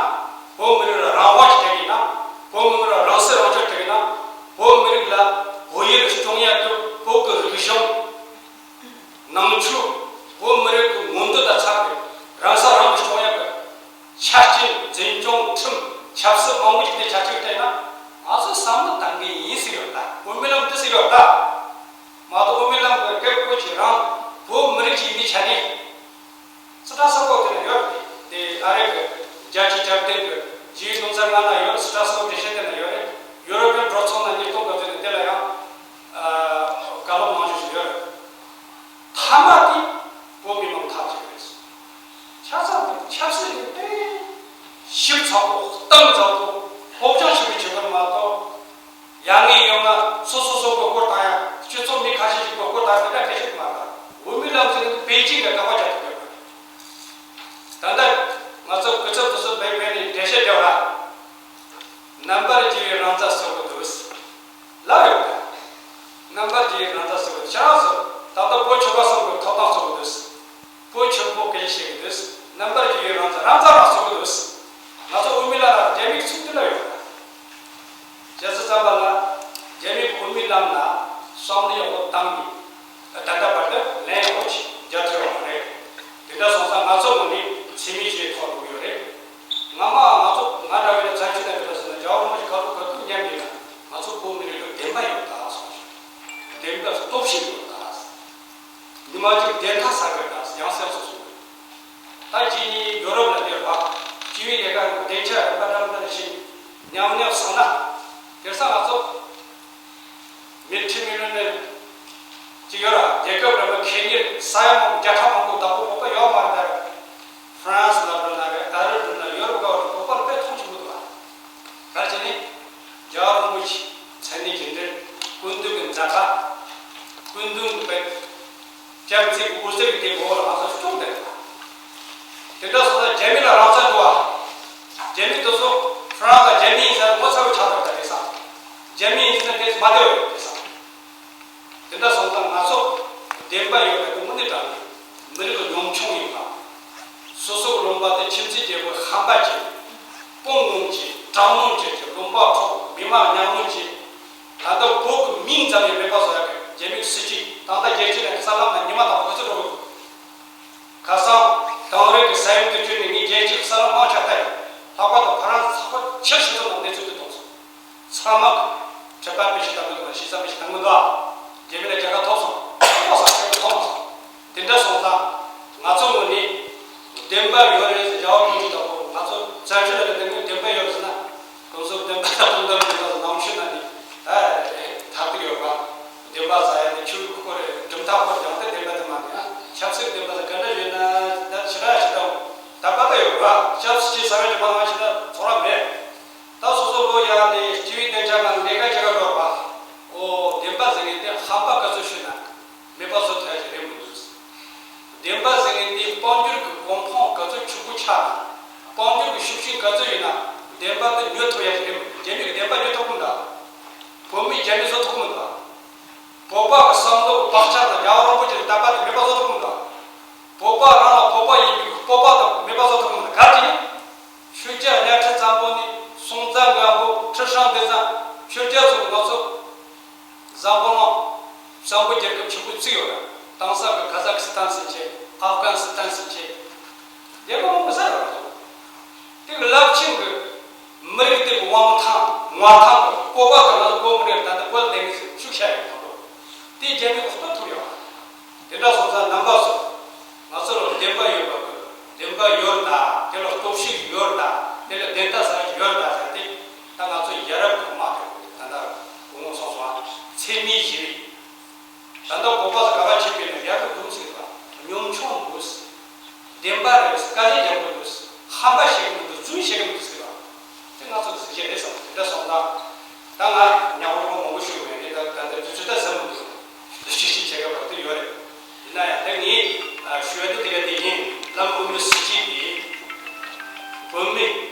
བོད་མི་རིགས་ལ་རང་དབང་ཞིག་སྤྲད་གི་ན། བོད་མི་རིགས་ལ་རང་སྲིད་རང་སྐྱོང་སྤྲད་གི་ན། བོད་མི་རིགས་ལ་བོད་ཡུལ་སྐྱོང་ཡ་དེ་བོད་ཀྱི་རིག་གཞུང་། ནང་ཆོས། བོད་མི་རིགས་ཀྱི་མངོན་འདོད་དང་འཚམ་པའི་རང་ས་རང་གིས་སྐྱོང་ཡག་གི་ཆ་རྐྱེན་འཛིན་སྐྱོང་ཁྲིམས་ཆབ་སྲིད་མང་པོ་ཞིག་དེ་ཆ་ཆེ་སྤྲད་ན་ང་ཚོ་བསམ་བློ་བཏང་གི་ཡིན་ཟེར་ཡོད་ད། དབུ་མའི་ལམ་འདི་ཟེར་ཡོད་ད། མ་གཏོགས་དབུ་མའི་ལམ་གྱི་སྐད་ཁོ་ཆེ་རང་བོད་མི་རིགས་ཀྱི་མི་ཆ་ནས་སི་ཏྲ་ས་གོ་དེ་ན་ཡོད་དེ། ཨ་རི་གི་རྒྱལ་སྤྱིའི་དྲ་དེབ་ཀྱི་ཇིའི་དུང་ཚ་ང་ན་ཡོད། སི་ཏྲ་ས་གོ་དེ་བཤད་དེ་ན་ཡོད་རེད། ཡུ་རོབ་ཀྱི་འགྲོ་ཚོང་ན་ཉིས་སྟོང་གི་ཚོད་དེ་དེ་ལ་ཡང་བཀའ་སློབ་གནང་རྒྱུ་ཞིག་ཡོད་རེད། ཐ་མ་དེ་བོད་མི་མང་ཐག་གཅོད་རེད། ཆ་ཚང་དེ་ཆབ་སྲིད་ཀྱི་དེ་ཞིབ་ཚགས་པོ་གཏིང་ཚགས་པོ་སློབ་སྦྱོང་ཞིབ་པོ་བྱེད་པར་མ་གཏོགས། ཡ་ངའི་ཡོང་ང་སོ་སོ་སོ་གི་སྐོར་དང་ཡང་སྤྱི་ཚོགས་མི་ཁ་ཤས་ཀྱི་སྐོར་དང་དེ་འདྲ་སྐད་ཆ་མ་གཏོགས། བོད་མི་ལ་ཚོས་པེ་ཅིང་གི་ཀ་པ་རྒྱག་ཐུབ་ཡོད་པ། ད་ལྟ་ང་ཚོ་སྐུ་ཚབ་དུ་སུ་བེད་བེད་ནས་འགྲེལ་བཤད་རྒྱག་ར། རྣམ་པར་རྒྱལ་བའི་རང་རྩ་གསོ་གི་འདུག་ལབ་ཡོད་ད། རྣམ་པར་རྒྱལ་བའི་རང་རྩ་གསོ་གི་འདུག་ཁྱེད་རང་ཚོ་ད་ལྟ་བོད་ཆོལ་ཁ་གསུམ་གི་ཐོབ་ཐང་གསོ་གི་འདུག་བོད་ཆོལ་ཁ་སྐད་ཆ་བཤད་གི་འདུག་རྣམ་པར་རྒྱལ་བའི་རང་རྩ་རང་རྩ་རང་གསོ་གི་འདུག་ང་ཚོ་དབུ་མའི་ལམ་ལ་རྒྱ་མིའི་ཚུགས་འདུན་ལ་ཡོད་ད། རྒྱལ་སྲིད་བརྩམས་པ་ལ་རྒྱ་མིའི་དབུ་མའི་ལམ་ལ་བསམ་བློ་ཡག་པོ་བཏང་ནས་ད་ལྟ་བར་དུ་ལན་ཡག་པོ་ཅིག་རྒྱག་ཐུབ་ཡོད་མ་རེད། དེ་འདྲ་སོང་ཙང་ང་ཚོ་ངོས་ནས་ཚད་མེད་ཅིག་ཐོག་འགྲོ་གི་ཡོད་རེད། སྔ་མ་ང་ཚོ་ང་འདྲ་བའི་ལ་བཙན་བྱོལ་ནང་ཡོད་ཟེར་ན་རྒྱལ་བ་རིན་པོ་ཆེ་ཁ་ཐུག་ཁ་ཐུག་མཉམ་ཡིན་ན་ང་ཚོ་བོད་མི་རིགས་ལ་བདེན་པ་ཡོད་ད་གསུངས། བདེན་པ་སྟོབས་ཤུགས་ཡོད་ད། ཉི་མ་གཅིག་བདེན་མཐའ་གསལ་དགོས་ད་ཡང་སེམས་སུ་སོང་། ད་ཁྱེད་གཉིས་ཡོ་རོབ་ལ་སླེབས་པ། སྤྱི་བའི་ལས་ཀ་རིག་པ་སྡིངས་ཆ་རིམ་པ་འདྲ་མི་འདྲ་ཞིག་ཉམས་ཉམས་སོང་ན། དེང་སང་ང་ཚོ་མི་ཁྲི་མི་ལོན་ནས་ཅིག་ཡོད་ར། རྒྱལ་ཁབ་རིམ་པ་ཁེ་ཉེར་ས་ཡ་མང་བརྒྱ་ཕྲག་མང་པོ་བདག་པོ་ཕོག་པ་ཡོད་མ་རེད་ད། ཧྥ་རན་སི་ལ་འགྲོ་ན་རེད། ཨ་རི་འགྲོ་ན་ཡོ་རོབ་ག་བ་རེད། བོད་པ་ལ་དཔེ་མཐོང་ཆེན་པོ་འདུག་ཨ། ག་རེ་བྱས་ནས། རྒྱལ་བ་རིན་པོ་ཆེ་མཚན་ནས་རྒྱུན་འབྲེལ་སྐུ་མདུན་གྱི་མཛད་པ། སྐུ་མདུན་གྱི་དཔེ། སྐྱབས་རྗེ་འོད་ཟེར་གྱི་དེ་འོག་ལ་ང་ཚོ་སྐྱོང་བསྡད་པ། དེ་འདྲ་སོང་ཙང་རྒྱ་མི་ལ་རང་བཙན་འདུག་བ། རྒྱ་མི་དེ་ཚོ་ཧྥ་རན་སི་ལ་རྒྱ་མི་ཡིན་ཟེར་ངོ་ཚ་བོ་ཆགས་འདུག་ད་དེང་སང་། རྒྱ་མི་ཡིན་ཟེར་ན་དེ་ཚོ་མ་བསྡད་པ་ཡོད་དེང་སང་། དེ་འདྲ་སོང་ཙང་ང་ཚོ་བདེན་པ་ཡོད་པའི་དངོས་གནས་དྲང་གནས་མི་རིགས་ཀྱི་ཉམ་ཆུང་ཡིན་པ། སོ་སོ་གི་ལུང་པ་དེ་ཁྱིམ་མཚེས་རྒྱལ་པོའི་ཧམ་པ་བྱས། དཔུང་ངོམ་བྱས། དྲག་གནོན་བྱས་ཀྱི་ལུང་པ་འཕྲོག་མི་མང་ཉམས་མྱོང་བྱས། ད་ལྟ་བོད་ཀྱི་མིང་ཙམ་ཡང་མེད་པ་བཟོ་ཡག་གི་རྒྱ་མིའི་སྲིད་ཇུས་ད་ལྟ་རྒྱལ་སྤྱི་ནས་གསར་ལམ་ལ་ཉི་མ་དང་པོ་ག་ཚོད་འགྲོ་གི་འདུག་ཁ་སང་དེང་རབས་ཀྱི་ས་ཡོམ་དུས་ཚོད་ནས་ངས་རྒྱལ་སྤྱིའི་གསར་ལམ་མང་ཆེ་བ་ལྟ་ཡིན། ལྷག་པར་དུ་ཕ་རན་སི་ཚགས་པར་ཆེ་ཤོས་ཚོ་ནང་གནས་ཚུལ་དེ་མཐོང་སོང་། ཚང་མ་གིས་འཕྲིན་ཕྲན་དཔེ་ཞིག་བཏང་གི་འདུག་ན་ཞིབ་ཚགས་དཔེ་ཞིག་བཏང་གི་འདུག་ཨ། རྒྱ་མི་ལ་རྒྱལ་ཁ་ཐོབ་སོང་། ཐོབ་སོང་ཟེར་ཐོབ་མ་སོང་། དེ་འདྲ་སོང་ཙང་ང་ཚོ་ངོས་ནས་བདེན་པ་ཡོད་རེད་ཟེར་རྒྱལ་བ་རིན་པོ་ཆེ་དང་པོ་ང་ཚོ་བཙན་བྱོལ་ལ་ལས་དེ་ངོས་བདེན་པ་ཡོད་རེད་ཟེར་ན། གང་ཟག་བདེན་པ་དང་དོན་དམ་བདེན་པ་ནང་ཆོས་ནང་ནས་ད་ཐག་གིས་ཡོད་པ། བདེན་པ་ཟེར་ཡ་དེ་ཆོས་ཁོ་རེ་གྲུབ་མཐའ་ཁོ་རེ་ཡང་དེ་བདེན་པ་དེ་མ་རེད་ཨ། ཆབ་སྲིད་བདེན་པ་ཟེར་ག་འདྲ་ཡོད་ན་ད་ཕྱི་ར་ཞིག་དང་ད་པ་ད་ཡོད་པ། ཆབ་སྲིད་ཀྱི་ས་བོན་གྱི་མ་ལ་ཞིག་ད་ཚོར་བ་མེད། ད་སོ་སོ་ལོ་ཡག་ནས་སྤྱི་བའི་སྡིངས་ཆ་ནང་ལས་ཀ་བྱེད་ག་འགྲོ་བ། ཨོ་བདེན་པ་ཟེར་མཁན་དེ་ཧམ་པ་ག་ཚོད་ཤོད་ན་མེད་པ་བཟོ་ཐུབ་ཡ་ཞིག་རེད་མི་འདུག་བདེན་པ་ཟེར་མཁན་དེ་དཔལ་འབྱོར་གྱི་གོ་འཕང་ག་ཚོད་ཕྱུག་པོ་ཆགས་ན། དཔལ་འབྱོར་གྱི་ཤུགས་རྐྱེན་ག་ཚོད་ཡོད་ན་བདེན་པ་དེ་ཉོ་ཐུབ་ཡ་ཞིག་རེད་མི་འདུག་རྒྱ་མི་གིས་བདེན་པ་ཉོ་ཐུབ་ཀྱི་མི་འདུག་བོད་མིས་རྒྱ་མི་བཟོ་ཐུབ་ཀྱི་མི་འདུག་བོད་པ་གི་བསམ་བློ་བག་ཆགས་དང་རྒྱལ་བ་རིན་པོ་ཆེ་གི་དད་པ་དེ་མེད་པ་བཟོ་ཐུབ་ཀྱི་མི་འདུག་བོད་པ་རང་ལ་བོད་པ་ཡིན་པའི་སྤོབས་པ་དེ་མེད་པ་བཟོ་ཐུབ་ཀྱི་མི་འདུག་ག་རེ་བྱས་ནས། ཤུལ་རྒྱག་གཉའ་ཁྲི་འཛམ་བུ་གླིང་། སྲོང་བཙན་སྒམ་པོ། ཁྲི་སྲོང་ལྡེ་བཙན། ཤུལ་རྒྱག་ཚོ་གི་ང་ཚོ་འཛམ་བུ་གླིང་། བཙན་པོ་རྒྱལ་ཁབ་ཆེན་པོ་བརྩིགས་ཡོད་ར། དེང་སང་གི་ཁ་ཟག་སི་ཐན་ཟེར་བྱས། ཨབ་གྷན་སི་ཐན་ཟེར་བྱས། རྒྱལ་ཁབ་མང་པོ་ཟ་ཡོད་ར། དེ་གི་རླབས་ཆེན་གྱི་མི་རིགས་དེ་གི་དབང་ཐང་མངའ་ཐང་གི་སྤོབས་པ་དང་ང་ཚོ་བོད་མི་རིགས་ད་ལྟ་བོད་ལ་བསྡད་མཁན་ཚོས་ཤུགས་ཆེ་ཡོད་དང་པོ། དེ་རྒྱ་མི་གིས་སྟོར་ཐུབ་ཡོད། དེ་འདྲ་སོང་ཙང་རྣམ་པ་ཚོ་ བདེན་པ་ཡོད་པ་དགོས། བདེན་པ་ཡོད་ད། དེ་ལ་སྟོབས་ཤུགས་ཡོད་ད། དེ་ལ་བདེན་མཐའ་གསལ་ཡོད་ད་ཟེར་ཏེ། ད་ང་ཚོ་ཡ་རབས་གོང་མ་དེ་ད་ལྟ་གོང་མ་སོང་སོང་ཨ། ཚད་མེད་བཞི་རེད། ད་ལྟ་གོང་མ་ཟེར་ག་པར་ཕྱིན་པའི་ན་ཡ་རབས་གོང་ཟེར་བ་ཉམ་ཆུང་འདུག། བདེན་པ་རེད། དཀའ་ལས་རྒྱག་དགོས་འདུག། ཧམ་པ་བཤད་ཀྱི་མི་འདུག། རྫུན་བཤད་ཀྱི་མི་འདུག་ཟེར་བ། དེ་ང་ཚོ་གཟི་བརྗིད་རེད་བསམ། དེ་འདྲ་སོང་ཙང་། ད་ང་ཉག་རོང་མང་པོ་ཞུ་དགོས་ཡོད་རེད། ད་ད་ལྟ་དུས་ཚོད་ད་ཟིན་མི་འདུག། དུས་ཚོད་ཞིག་བྱེད་དགོས་པ་དེ་ཡོད་རེད། ཡིན་ན་ཡང་ད་ངས་ཨ་ཞུ་ཡ་དེ་དེ་ག་དེ་ཡིན། བླ་མ་དབུ་མའི་གཟི་བརྗིད་དེ་བོད་མི་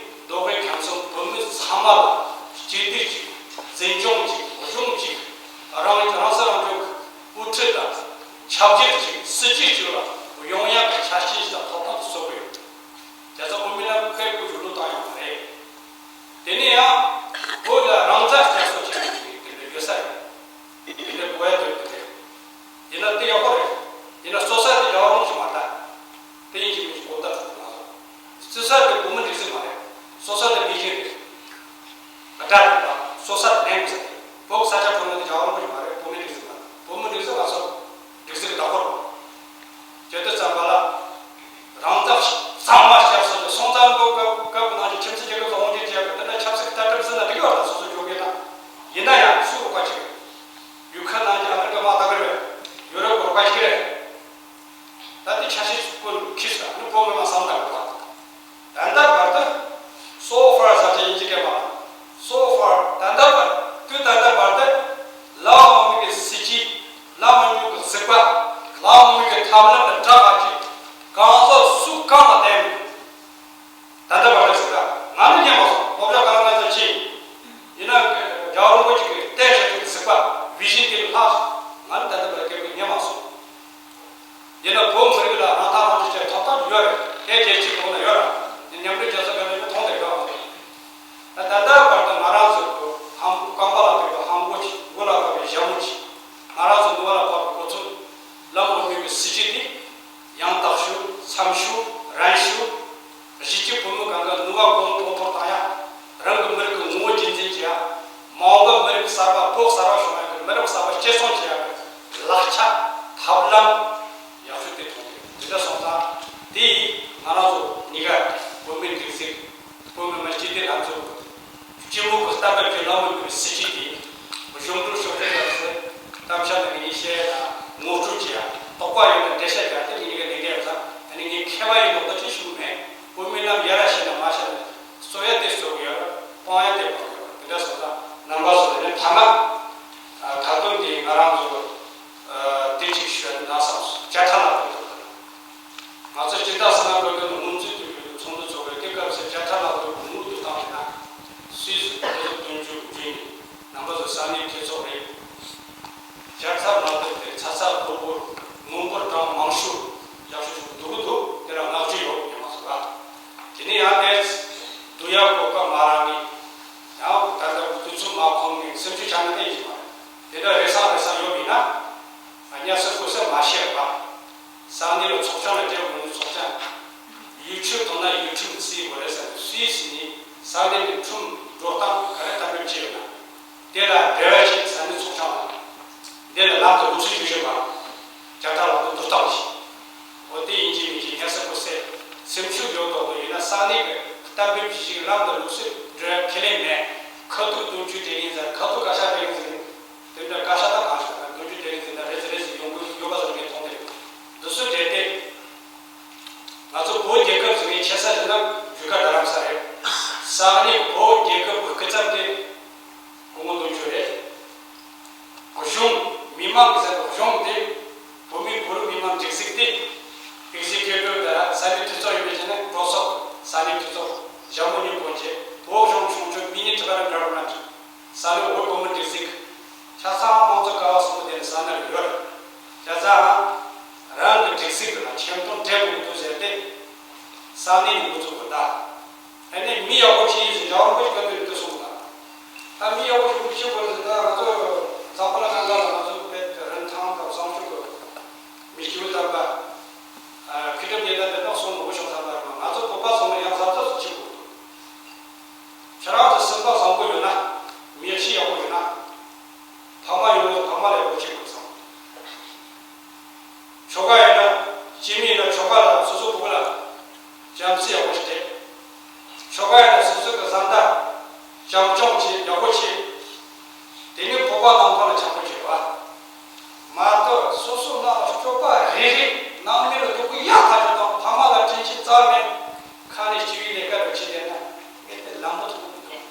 མདོ་དབུས་ཁམས་གསུམ་བོད་མི་ཚང་མ་ལ་གཅིག་སྡུད་ཅིག། འཛིན་སྐྱོང་ཅིག། གཞུང་ཅིག། རང་རང་ས་རང་སྐྱོང་གི་དབུ་ཁྲིད་དང་ཆབ་སྒྱུར་ཅིག། སྲིད་ཇུས་ཅིག་ལ་ཡོང་ཡག་གི་ཆ་རྐྱེན་ཞིག་དང་ཐོབ་ཐང་དུ་བཟོ་དགོས་ཡོད། རྒྱལ་ཚབ་དབུ་མའི་ལམ་སྐད་སྐུ་བཞུགས་ལུགས་བཏང་ཡོང་བ་རེད། དེ་ནས་ཡང་བོད་ལ་རང་བཙན་བསྐྱར་གསོ་བྱེད་དགོས་ཀྱི་དེ་འདྲ་ཡོད་ས་རེད། དེ་འདྲ་གོ་ཡ་འདོད་ཀྱི་རེད། ཡིན་ན་དེ་ཡག་པོ་རེད། ཡིན་ན་གསོ་ས་དེ་རྒྱལ་བ་རིན་པོ་ཆེ་མ་ལྟ། དེ་ཡིན་གཅིག་མིན་གཅིག་གོ་བརྡ་ཐུབ་མ་སོང་། གསོ་ས་དེ་བོད་མི་སྒྲིག་འཛུགས་མ་རེད། གསོ་ས་དེ་མི་གཞན་རེད། དགྲ་རེད་པ། གསོ་ས་དེ་ལེན་དགོས་ས་རེད། བོད་ས་ཆ་ཁོ་ན་དེ་རྒྱལ་བ་རིན་པོ་ཆེ་མ་རེད། བོད་མི་སྒྲིག་འཛུགས་མ་རེད། བོད་མི་སྒྲིག་འཛུགས་ང་ཚོ་སྒྲིག་འཛུགས་ཀྱི་བདག་པོ་རེད། བྱེད་དུས་ཙམ་པ་ལ། རང་ཙག་གཙང་མ་སྐྱབས་སུ་མཆི། སོང་ཙང་ལོ་སྐབས་སྐབས་ནང་བཞིན་ཁྱིམ་མཚེས་རྒྱལ་ཁབ་ལ་དབང་སྒྱུར་བྱེད་ཡག་གི་དེ་འདྲ་ཆབ་སྲིད་ཀྱི་ལྟ་གྲུབ་ཟིན་ན་འགྲིག་གི་བ། ད་སོ་སོ་འཇོག་གི་ན། ཡིན་ན་ཡང་སུ་རོགས་པ་བྱེད་གི། ཡུ་ཁ་ནང་གི་ཨ་མི་རི་ཀ་དམག་ད་གི་རེད། ཡུ་རོབ་རོགས་པ་བྱེད་གི་རེད། ད་དེ་ཆ་ཤས་ཀུན་ཁྱི་ཤ་ནི་གོ་མི་མ་བསམ་དག་གི་བ། ད་ལྟ་བར་དུ། so far ཟེར་ཅིག་ཡིན་གཅིག་གི་མ། so far ད་ལྟ་བར་དུས་ད་ལྟ་བར་དུ། ལའོ་མོ་གི་སྲིད་ཇུས། ལའོ་མོ་གི་གཟིགས་པ། ལའོ་མོ་གི་ཐབས་ལམ་ལ་གྲགས་པ་ཅིག་གང་ཟག་སུ་གང་ལ་བསྟན་མེད། ད་ལྟ་བར་དུ་ཟིག་ད་ང་ནི་ཉན་མ་སོང་། སློབ་གྲྭ་ག་ལ་ང་ཚོ་ཕྱིན། ཡིན་ན་རྒྱལ་བ་རིན་པོ་ཆེ་གི་བསྟན་བྱ་ཅིག་གི་གཟིགས་པ་བི་ཞིན་དེ་ལྷག་ང་ནི་ད་ལྟ་བར་སྐད་ཆ་ཉན་མ་སོང་། དེ་ནས་བོད་མི་རིགས་ལ་རང་ཐག་རང་གཅོད་བྱེད་ཐོབ་ཐང་ཡོད་རེད། དེ་རྒྱལ་སྤྱིའི་ཐོག་ལ་ཡོད་རེད། དེ་མཉམ་འབྲེལ་རྒྱལ་ཚོགས་ཀྱི་ལས་ཁུངས་མཐོང་བསྡད་ཡོད་རེད། ད་ད་ལྟ་བར་དུ་ང་རང་ཚོའི་ཧམ་རྐང་པ་ལ་ཕོག་པའི་ཧམ་གོ་ཅིག། མགོ་ལ་བབས་པའི་ཞྭ་མོ་ཅིག། ང་རང་ཚོའི་ནུ་བ་ལ་བབས་པའི་གོ་མཚོན། ལམ་འོག་མིན་པའི་སྲིད་བྱུས་དེ། ཡང་དག་ཤོས། འཚམ་ཤོས། རན་ཤོས། གཞིས་བྱེས་བོད་མི་གང་ག་ནུ་བ་གོང་མཐོར་གཏོང་ཡ། རང་གི་མི་རིགས་ཀྱི་ངོ་བོ་རྒྱུན་འཛིན་བྱེད་ཡ། མ་འོངས་པར་མི་རིགས་གསར་པ་བོད་གསར་པ་བྱུང་ཡ་གི་མི་རབས་གསར་པ་སྐྱེད་སྲིང་བྱེད་ཡ་གི་ལག་ཆ། ཐབས་ལམ་ཡག་ཤོས་དེ་མཐོང་གི་ཡོད། དེ་འདྲ་སོང་ཙང་དེ་ཡིས་ང་རང་ཚོ་གཉིས་ཀ་བོད་མིའི་སྒྲིག་འཛུགས། བོད་མི་མང་སྤྱི་འཐུས་ལྷན་ཚོགས་སྤྱི་མོས་ཀྱི་གཏན་འབེབས་ཀྱི་ལམ་ལུགས་ཀྱི་སྲིད་བྱུས་དེ་གཞུང་འབྲེལ་ཤོག་ཁྲའི་སྐབས་སུ་གཏམ་བཤད་ནང་ངས་བཤད་ཡ་དང་ངོ་སྤྲོད་བྱེད་ཡ། དོགས་པ་ཡོད་ན་འགྲེལ་བཤད་རྒྱག་དེ་ངས་ཀྱི་ལས་འགན་ཡོད་ཙང་ཨ་ནི་ངས་མཁས་པ་ཡིན་མདོག་མདོག་ཅིག་ཞུ་གི་མེད། བོད་མི་རྣམས་ཡར་ར་བཤད་ན་མར་བཤད་ན་རྩོད་ཡ་དེ་རྩོད་གི་ཡོད་རེད། སྤང་ཡ་དེ་སྤང་གི་ཡོད་རེད། དེ་འདྲ་སོང་ཙང་རྣམ་པ་ཚོ་ནས་ཐ་མ་ད་དུང་དེ་ང་རང་ཚོ་དེ་གཅིག་ཞུ་ན་བསམ་སོང་། བཅད་ཁྲ་ལག་དེབ་འདུག་གི། ང་ཚོ་སྤྱི་ཟླ་གསུམ་པའི་སྐབས་ནས་སྔོན་རྩིས་དུས་ཀྱི་ཚོགས་འདུ་ཚོགས་པའི་དེ་སྐབས་སུ་བཅད་ཁྲ་ལག་དེབ་དངུལ་བསྡུ་བཏང་ཡིན་ན་སུད་སི་ལོ་བདུན་ཅུ་བདུན་ནས་རྣམ་པ་ཚོ་ས་གནས་གྲོས་ཚོགས་རེད། བཅད་ཁྲ་ལག་དེབ་དེ་ཚ་ཚ་སྡུག་པོ་སྔོན་པོར་གྲངས་མང་ཤོས་ཡག་ཤོས་ཤིག་འདུག་གི་འདུག། དེ་ལ་བསྔགས་བརྗོད་ཡོད་ཉན་མ་སོང་ལ། དེ་ནས་ཡང་དེ་བསྡུ་ཡག་གོ་སྐབས་མ་རག་ནས་ཡང་ད་ལྟ་དུས་ཚོད་མ་ཁོམ་ནས་སེམས་ཤུགས་ཆག་ན་དེ་ཡིན་མ་རེད། དེ་འདྲ་རེ་ས་རེ་ས་ཡོད་མིན་ན། ཨ་ཉ་སི་ཁོ་སེ་མ་ཤེས་པ། ས་གནས་ལ་ཚོགས་ཆུང་ལ་བྲེལ་དགོས་ནས་ཚོགས་ཆུང་། ཡུལ་ཆོས་དང་ན་ཡུལ་ཁྲིམས་བརྩི་དགོས་རེད་ཟེར་ནས་སུད་སི་ནས་ས་གནས་ཀྱི་ཁྲིམས་འགྲོ་སྟངས་ག་རེ་གཏན་འབེབས་བྱས་ཡོད་ན། དེ་ལ་འབྲེལ་བ་བྱས་ས་གནས་ཚོགས་ཆུང་ལ། དེ་ལ་ལམ་དུ་ལུགས་སྲོལ་ཞུ་བཞིན་པ། རྒྱ་གར་ལ་དུ་འདུར་སྟངས་བྱས། འོ་དེ་ཡིན་གཅིག་མིན་གཅིག་ཉ་སི་ཁོ་སེ། སེམས་ཤུགས་ཡོད་མདོག་མདོག་ཡིན་ན་ས་གནས་ཀྱི་གཏན་འབེབས་ཞིག་ལམ་དུ་ལུགས་སྲོལ་འབྲེལ་ཁས་ལེན་མེད། ཁ་ཐུག་དོན་གཅོད་དེ་ཡིན་ཟེར། ཁ་ཐུག་བཀའ་ཤག་དེ་ཡིན་ཟེར། དེ་འདྲ་བཀའ་ཤག་ད་གང་ཞིག་དང་དོན་གཅོད་དེ་རིང་འཛིན་ན་རེ་ཟི་རེ་ཟི་ཡོང་གི་ཡོད་པ་ཟེར་ངས་མཐོང་དེ་རེད། འདི་ཚོ་འབྲེལ་ཏེ། ང་ཚོ་བོད་རྒྱལ་ཁབ་ཟེར་ནས་ཆེ་ས་ཟེར་ན་བརྒྱུད་ཁ་རྡ་རམ་ས་རེད། ས་གནས་བོད་རྒྱལ་ཁབ་ཀྱི་སྐུ་ཚབ་དེ་སྐུ་ངོ་དོན་གཅོད་རེད། གཞུང་མི་མང་གི་ཟེར་བ་གཞུང་དེ་བོད་མིའི་བོད་རིགས་མི་མང་སྒྲིག་འཛུགས་དེ་ཨེག་ཟི་ཀིའུ་ཊིབ་དང་ས་གནས་འཐུས་ཚོགས་ཡོད་པའི་ཆ་ནས་གྲོས་ཚོགས་ས་གནས་འཐུས་ཚོགས་ཞྭ་མོ་གཉིས་གོན་བྱས་བོད་གཞུང་ཆོས་ཕྱོགས་མི་ཉིད་ཁྲི་པ་ར་འདྲ་རུ་ན་འདྲ། ས་གནས་བོད་བོད་མི་སྒྲིག་འཛུགས། ཆ་ཚང་དམངས་གཙོ་ཀ་བ་གསུམ་པོ་དེ་ནི་ས་གནས་ལ་ཡོད་རེད། བྱས་ཙང་། རང་གི་སྒྲིག་འཛུགས་ལ་ཆེ་མཐོང་སྤྲད་དགོས་འདུག་ཟེར་ཏེ། ས་གནས་ནས་འགོ་བཙུགས་པ་ད། ཨ་ནི་མི་ཡག་པོ་ཞིག་ཡིན་ཟེར་རྒྱལ་བ་རིན་པོ་ཆེ་སྐུ་མདུན་ནས་གསུངས་པ་ད། ད་མི་ཡག་པོ་ཞིག་མི་ཤེས་དགོས་ཟེར་ད་ང་ཚོ་འཛམ་བུ་གླིང་སྒང་ག་ལ་ང་ཚོ་བོད་རིན་ཐང་དང་བཟང་སྤྱོད་ཀྱི་མི་སྐྱིད་པོ་དམ་པ། ཁྱི་ཁྲམ་ཉེས་དམ་པའི་ནག་སོང་མང་པོ་བྱུང་ཙམ་པ་རེད་མ། ང་ཚོ་བོད་པ་ཚང་མ་ཡང་གཟབ་གཟབ་ཏུ་བྱེད་དགོས་འདུག། ཁྱེད་རང་ཚོ་སེམས་པ་བཟང་པོ་ཡོད་ན། མི་གཤིས་ཡག་པོ་ཡོད་ན། ཕ་མ་ཡོང་ལ་ཕ་མ་ལ་ཡག་པོ་བྱེད་དགོས་བསམ། ཁྱོ་ག་ཡིན་ན། སྐྱེ་དམན་ཡིན་ན་ཁྱོ་ག་ལ་སོ་སོ་ ཆོ་ག་ཡིན་ན་སོ་སོ་གི་བཟའ་ཟླ་བྱམས་སྐྱོང་བྱེད། ཡག་པོ་བྱེད། དེ་ནས་བོད་པ་ནང་ཁོ་ལ་བྱམས་པོ་བྱེད་པ། མ་གཏོགས་སོ་སོ་ནང་ལ་སྤྱོད་པ་རེ་རེ། ནང་མི་ལ་སྡུག་པོ་ཡག་ཐག་ཆོད་དང་། ཕ་མ་ལ་དྲིན་ཆེན་རྩ་མེད། ཁ་ནས་སྤྱི་བའི་ལས་ཀ་རུ་བྱེད་བསྡད་ན་ངས་དེ་ལམ་པོ་ཐུག་མི་འདུག་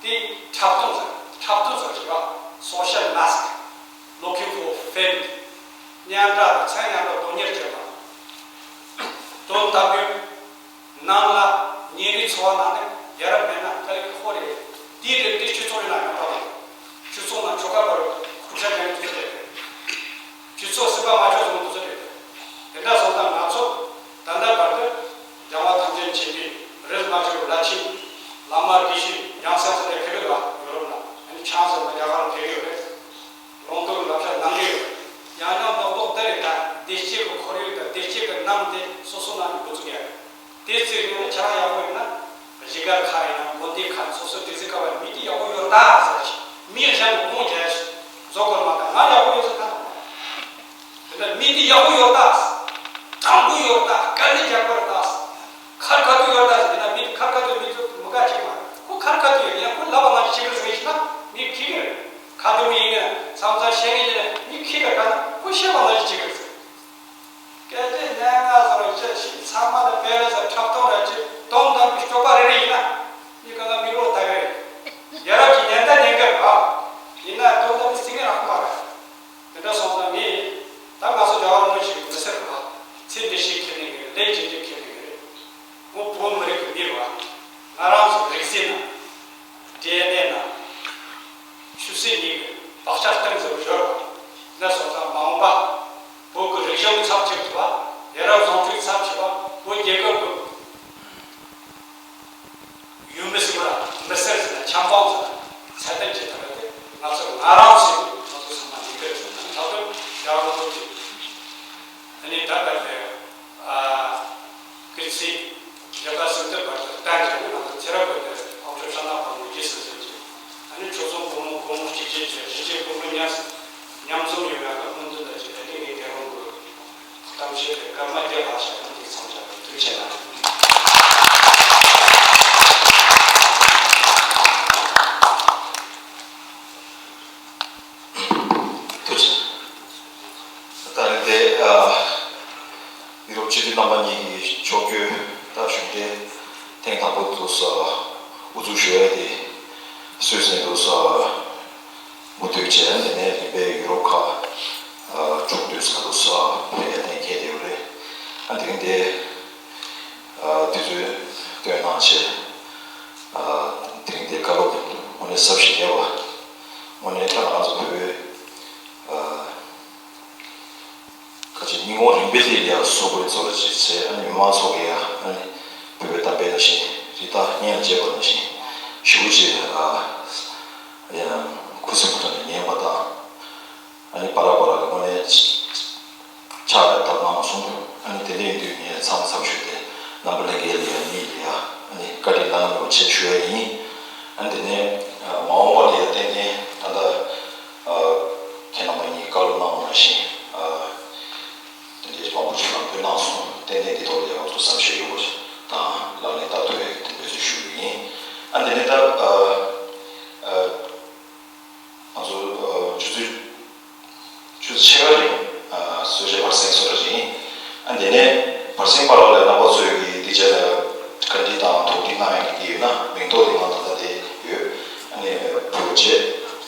དེ་འཁྲབ་སྟོན་ཟེར། འཁྲབ་སྟོན་ཟེར་བ། Social mask, looking for fame. སྙན་གྲགས་དང་མཚན་སྙན་གྲགས་དོན་གཉེར་བྱེད་པ། དོན་དམ་པའི་ནང་ལ་ཉིན་རེའི་འཚོ་བ་ནང་ནས་ཡ་རབས་མེད་ན་དཀའ་ལས་ཁག་པོ་རེད། དེའི་རིགས་དེ་སྤྱི་ཚོགས་ཡིན་ན་ཡོང་གྲབས་དང་། སྤྱི་ཚོགས་ནང་ཆོལ་ཁ་བར་དཀྲུག་ཤ་རྒྱག་མཁན་དེ་ཚོ་རེད། སྤྱི་ཚོགས་སྲིད་པ་མ་ཆོག་སོང་དེ་ཚོ་རེད། དེ་འདྲ་སོང་ཙང་ང་ཚོ་ད་ལྟ་བར་དུ་རྒྱལ་བ་ཐམས་ཅད་མཁྱེན་པའི་རིས་མ་ཆད་པའི་བླ་ཆེན་བླ་མ་དགེ་བཤེས་འཇང་སྲས་ཚོ་ལས་ཕེབས་པ་ཡོ་རོབ་ལ། ཨ་ནི་ཆང་ཟེར་ན་རྒྱ་གར་ལ་ཕེབས་ཡོད་རེད། རོང་འབྲོག་ལ་ཕྱག་གནང་གི་ཡོད་རེད། ཡང་ཡང་ལོག་ལོག་དེ་རེད། ད་བདེ་སྐྱིད་ཀྱི་ཁོར་ཡུག་དང་བདེ་སྐྱིད་ཀྱི་གནམ་དེ་སོ་སོ་ནང་ནས་འགོ་བཙུགས་ཡ་རེད། དེ་བརྩིས་ནས་ནི་ཁྱེད་རང་ཡག་པོ་ཡོད་ན། གཞིས་སྒར་ཁག་ཡིན་ན་དགོན་སྡེ་ཁག་ནས་སོ་སོའི་སྡེ་སྲིད་ཁག་བ་མི་དེ་ཡག་པོ་ཡོད་ད་ཟེར་ཞིག་མི་གཞན་གྱི་ཁོང་རྒྱལ་ཞིག་བཟོ་དགོས་མ་གཏོགས་ང་ཡག་པོ་ཡོད་ཟེར་ཁ་ཐོག་མ་རེད། དེ་འདྲ་མི་དེ་ཡག་པོ་ཡོད་ད། དྲང་པོ་ཡོད་ད། དཀའ་ལས་རྒྱག་པ་རེད་ད། ཁར་ཁ་ཐུག་ཡོད་ད་ཟེར། དེ་འདྲ་མི་ཁར་ཁ་ཐུག་མི་ཚོ་མི་དགའ་ཅིག་མ་རེད། ཁོ་ཁར་ཁ་ཐུག་ཡོད་ཡིན་ན་ཁོ་ལབ་པ་ནང་བཞིན་བྱེད་ཀྱི་རེད་ཟེར་ཞིག་ན་མི་ཁེ་གི་རེད། ཁ་ཐུག་མི་ཡིན་ན་མཚམས་མཚམས་བཤད་ངེས་ཡིན་ན་མི་ཁེ་གི་རེད། ད་ན་ཁོ་བཤད་པ་ནང་བཞིན་བྱེད་ཀྱི་རེད་ཟེར། སྐད་ཆ་སྙན་ངག་བཟོ་ར་ཅི་ཞིག་ཚང་མ་ལ་དཔེ་ལ་ཟེར་འཁྲབ་སྟོན་ར་ཅི་སྟོན་དང་པོའི་སྤྱོད་པ་རེ་རེ་ཡིན་ན་མི་གང་ག་མི་རོ་ལྟ་གི་རེད། ཡ་རབས་ཀྱི་ཉན་ད་ཉན་གི་རེད། ཡིན་ན་སྟོན་དང་པོའི་སྲིད་ངན་རག་མ་རེད། དེ་འདྲ་སོང་ཙང་ངས་ད་ང་ཚོ་རྒྱལ་བ་རིན་པོ་ཆེ་གི་མི་སེར་རེད་བ། ཚེ་འདི་ཕྱི་ཁས་ལེན་གི་རེད། ལས་རྗེས་འདི་ཁས་ལེན་གི་རེད། ངོ་བོད་མི་རིགས་ཀྱི་མི་རེད་བ། ང་རང་ཚོ་རིག་གཞུང་ན། ཌི་ཨེན་ཨེ་ན། ཆུ་སྲིན་གཉིས་ཀྱི་བག་ཆགས་གཏིང་ཟབ་ཡོད་པ། འདི་སོང་ཙང་མ་འོངས་པ། བོད་ཀྱི་རིག་གཞུང་གི་ཚབ་བྱེད་ཐུབ་པ། ཡ་རབས་བཟང་སྤྱོད་ཀྱི་ཚབ་བྱེད་པ། བོད་རྒྱལ་ཁབ་ཀྱི་ཡུལ་མི་ཟེར་བ་མི་སེར་ཟེར་ན་ཆབ་འབངས་ཟེར་ན་ཚད་ལྡན་བྱེད་ཐུབ་པ་དེ་ང་ཚོ་ང་རང་ཚོས་ང་ཚོ་ཚང་མ་ལས་ཀ་བྱེད་ན་ད་དུང་རྒྱལ་བ་རིན་པོ་ཆེ་ཨ་ནི་ད་ལྟ་ལས། ཨ། སྐུ་ཚེ་བརྒྱ་དང་སུམ་སྟོང་བར་དུ་བརྟན་ཅིང་། ང་ཚོ་ཚེ་རབས་ཀུན་ཏུ་འཕགས་མཆོག་ཕྱག་ན་པདྨོ་རྗེས་སུ་བཟུང་ཅིང་། ཨ་ནི་ཆོས་སྲུང་གོང་མ་གོང་མ་གཅིག་གཅིག་གིས་རིགས་ཀྱི་བུ་མོ་མཉམ་མཉམ་འཛོམས་ཡོང་བའི་སྨོན་འདུན་དང་བཅས་པའི་ངའི་དགེ་སློང་གི་གཏམ་བཤད་དེ་སྐར་མ་བརྒྱ་ལྷག་ཞིག་ཨ་ནི་མཚམས་བཞག་པའི་ཐུགས་རྗེ་གནང་། ཐུགས་རྗེ་ཆེ། ད་རིང་འདི་ཨ་ཡུ་རོབ་སྤྱི་འཐུས་རྣམ་པ་གཉིས་ཀྱི་ཕྱོགས་བསྐྱོད་ད་གཞུང་འབྲེལ་ཐེངས་དང་པོ་དུ་ས་དབུ་འཛུགས་ཞུ་ཡས་དེ་སུད་སི་ནས་དུ་ས་མུ་མཐུད་བྱས། དེ་ནས་རིམ་པས་ཡུ་རོབ་ཁག་ཨ་དྲུག་དུ་ས་དུ་ས་ཕེབས་ཡས་གཏན་འཁེལ་བསྡད་ཡོད་རེད། ཨ་དེ་རིང་འདི་ཨ་དུས་ཚོད་བཏོན་གནང་བྱས། ཨ་དེ་རིང་འདི་བཀའ་སློབ་དངོས་གནས་ཟབ་ཞིག་རེད་བ། དངོས་གནས་ད་ང་ཚོ་བོད་ཨ་ཁ་ཅིག་ཉིན་གུང་རིང་པའི་དེ་ལ་ཡ་སོགས་པའི་ཚོ་ལ་ཅིག་བྱས། ཨ་ནི་མི་མང་ཚོ་གི་ཡ་ཨ་ནི་བོད་པའི་གཏམ་དཔེ་ནང་བཞིན་རི་དྭགས་གཉན་ལ་བཅད་པ་ནང་བཞིན་ཞེ་པོ་ཅིག་ཨ་ཡ་ཁུ་སིམ་པོ་ཐོག་ནས་ཉན་པ་དང་། ཨ་ནི་བར་བར་གི་དངོས་གནས་ཕྱག་ལ་བཏབ་གནང་སོང་། ཨ་ནི་དེ་འདྲ་ཡིན་དུས་ངས་ཚང་མ་ཚབ་ཞུས་ཏེ་རྣམ་པ་ལྷན་རྒྱས་ལ་ཡ་གཉིས་ལ་ཡ་ཨ་ནི་བཀའ་དྲིན་བླ་ན་མེད་པ་ཆེ་ཞུ་ཡ་ཡིན། ཨ་ནི་དེ་ནས་མ་འོངས་པ་ལ་ཡ་ཏན་ཏན་ད་ལྟ་ཨ་ཁྱེད་རྣམ་པ་གཉིས་བཀའ་སློབ་གནང་བ་ནང་བཞིན་ཨ་དེ་འདྲའི་མང་པོ་ཞིག་ལ་འབོད་གནང་སོང་། ཏན་ཏན་འདི་ཐོག་ལ་ཡ་ང་ཚོ་བསམ་ཤེས་ཡོད་པ་ཞིག་དང་ལག་ལེན་བསྟར་ཐུབ་ཡ་གི་འབད་བརྩོན་ཞུ་གི་ཡིན། ཨ་ནི་དེ་ནས་ད་ཨ་ཨ། ང་ཚོ་ཨ་ཆུ་ཚོད་ཆུ་ཚོད་ཕྱེད་ཀ་རིང་ཨ་གསོལ་ཇ་བར་གསེང་བཟོ་གྲྭ་རིང་། ཨ་དེ་ནས་བར་གསེང་པ་ལ་ལས་རྣམ་པ་ཚོས་ཀྱི་འདི་བྱས་ལ་བཀའ་འདྲི་དང་དོགས་འདྲི་གནང་ཡ་གི་དེ་ཡོད་ན་མིང་ཐོ་དེ་ང་ད་ལྟ་དེ་ཡོད། ཨ་ནི་ཕུལ་བྱས།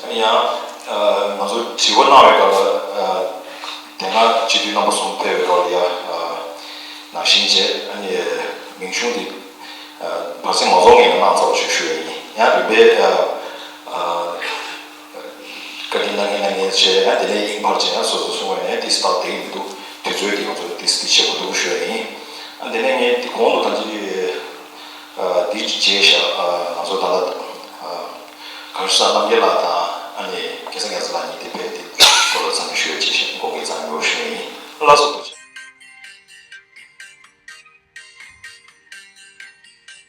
ཨ་ནི་ཡང་ཨ་ང་ཚོ་དྲི་བ་གནང་བའི་སྐབས་ལ་ཨ་དེ་སྔ་སྤྱི་འཐུས་རྣམ་པ་གསུམ་ཕེབས་པའི་སྐབས་ལ་ཡ་ཨ་ནང་བཞིན་བྱས། ཨ་ནི་མིང་གཞུང་འདི་བར་གསེང་མ་རྫོགས་ངས་གནང་ཚར་བ་ཞིག་ཞུ་ཡ་ཡིན། ཡང་རིམ་པས་ཨ་ཨ་བཀའ་དྲིན་གནང་མཁན་གནང་མཁན་བྱས། ཡང་དེ་ནས་དབྱིངས་འཕར་བྱས་ཡང་སོ་སོ་གསུང་བ་ནས་ཏིས་ཏག་དེ་ཡིན་མི་འདུག་དུས་ཚོད་འདི་ང་ཚོ་ཏིས་ཏིས་བྱེད་དགོས་འདུག་ཞུ་ཡ་ཡིན། ཨ་དེ་ནས་ངས་འདི་གོང་དུ་ད་ཅི་ཨ་འདི་བྱས་ཤག་ཨ་ང་ཚོ་ད་ལྟ་ཨ་གར་ས་རྣམ་རྒྱལ་ལགས་དང་ཨ་ནི་སྐལ་བཟང་རྒྱ་མཚོ་ལགས་གཉིས་དེ་ཕེབས་ཏེ་སྐོར་ལ་ཚང་མས་ཞུ་ཡ་བྱས་ཤག་དགོངས་འགལ་ཚང་མས་ཞུ་ཡ་ཡིན། ལགས་སོ།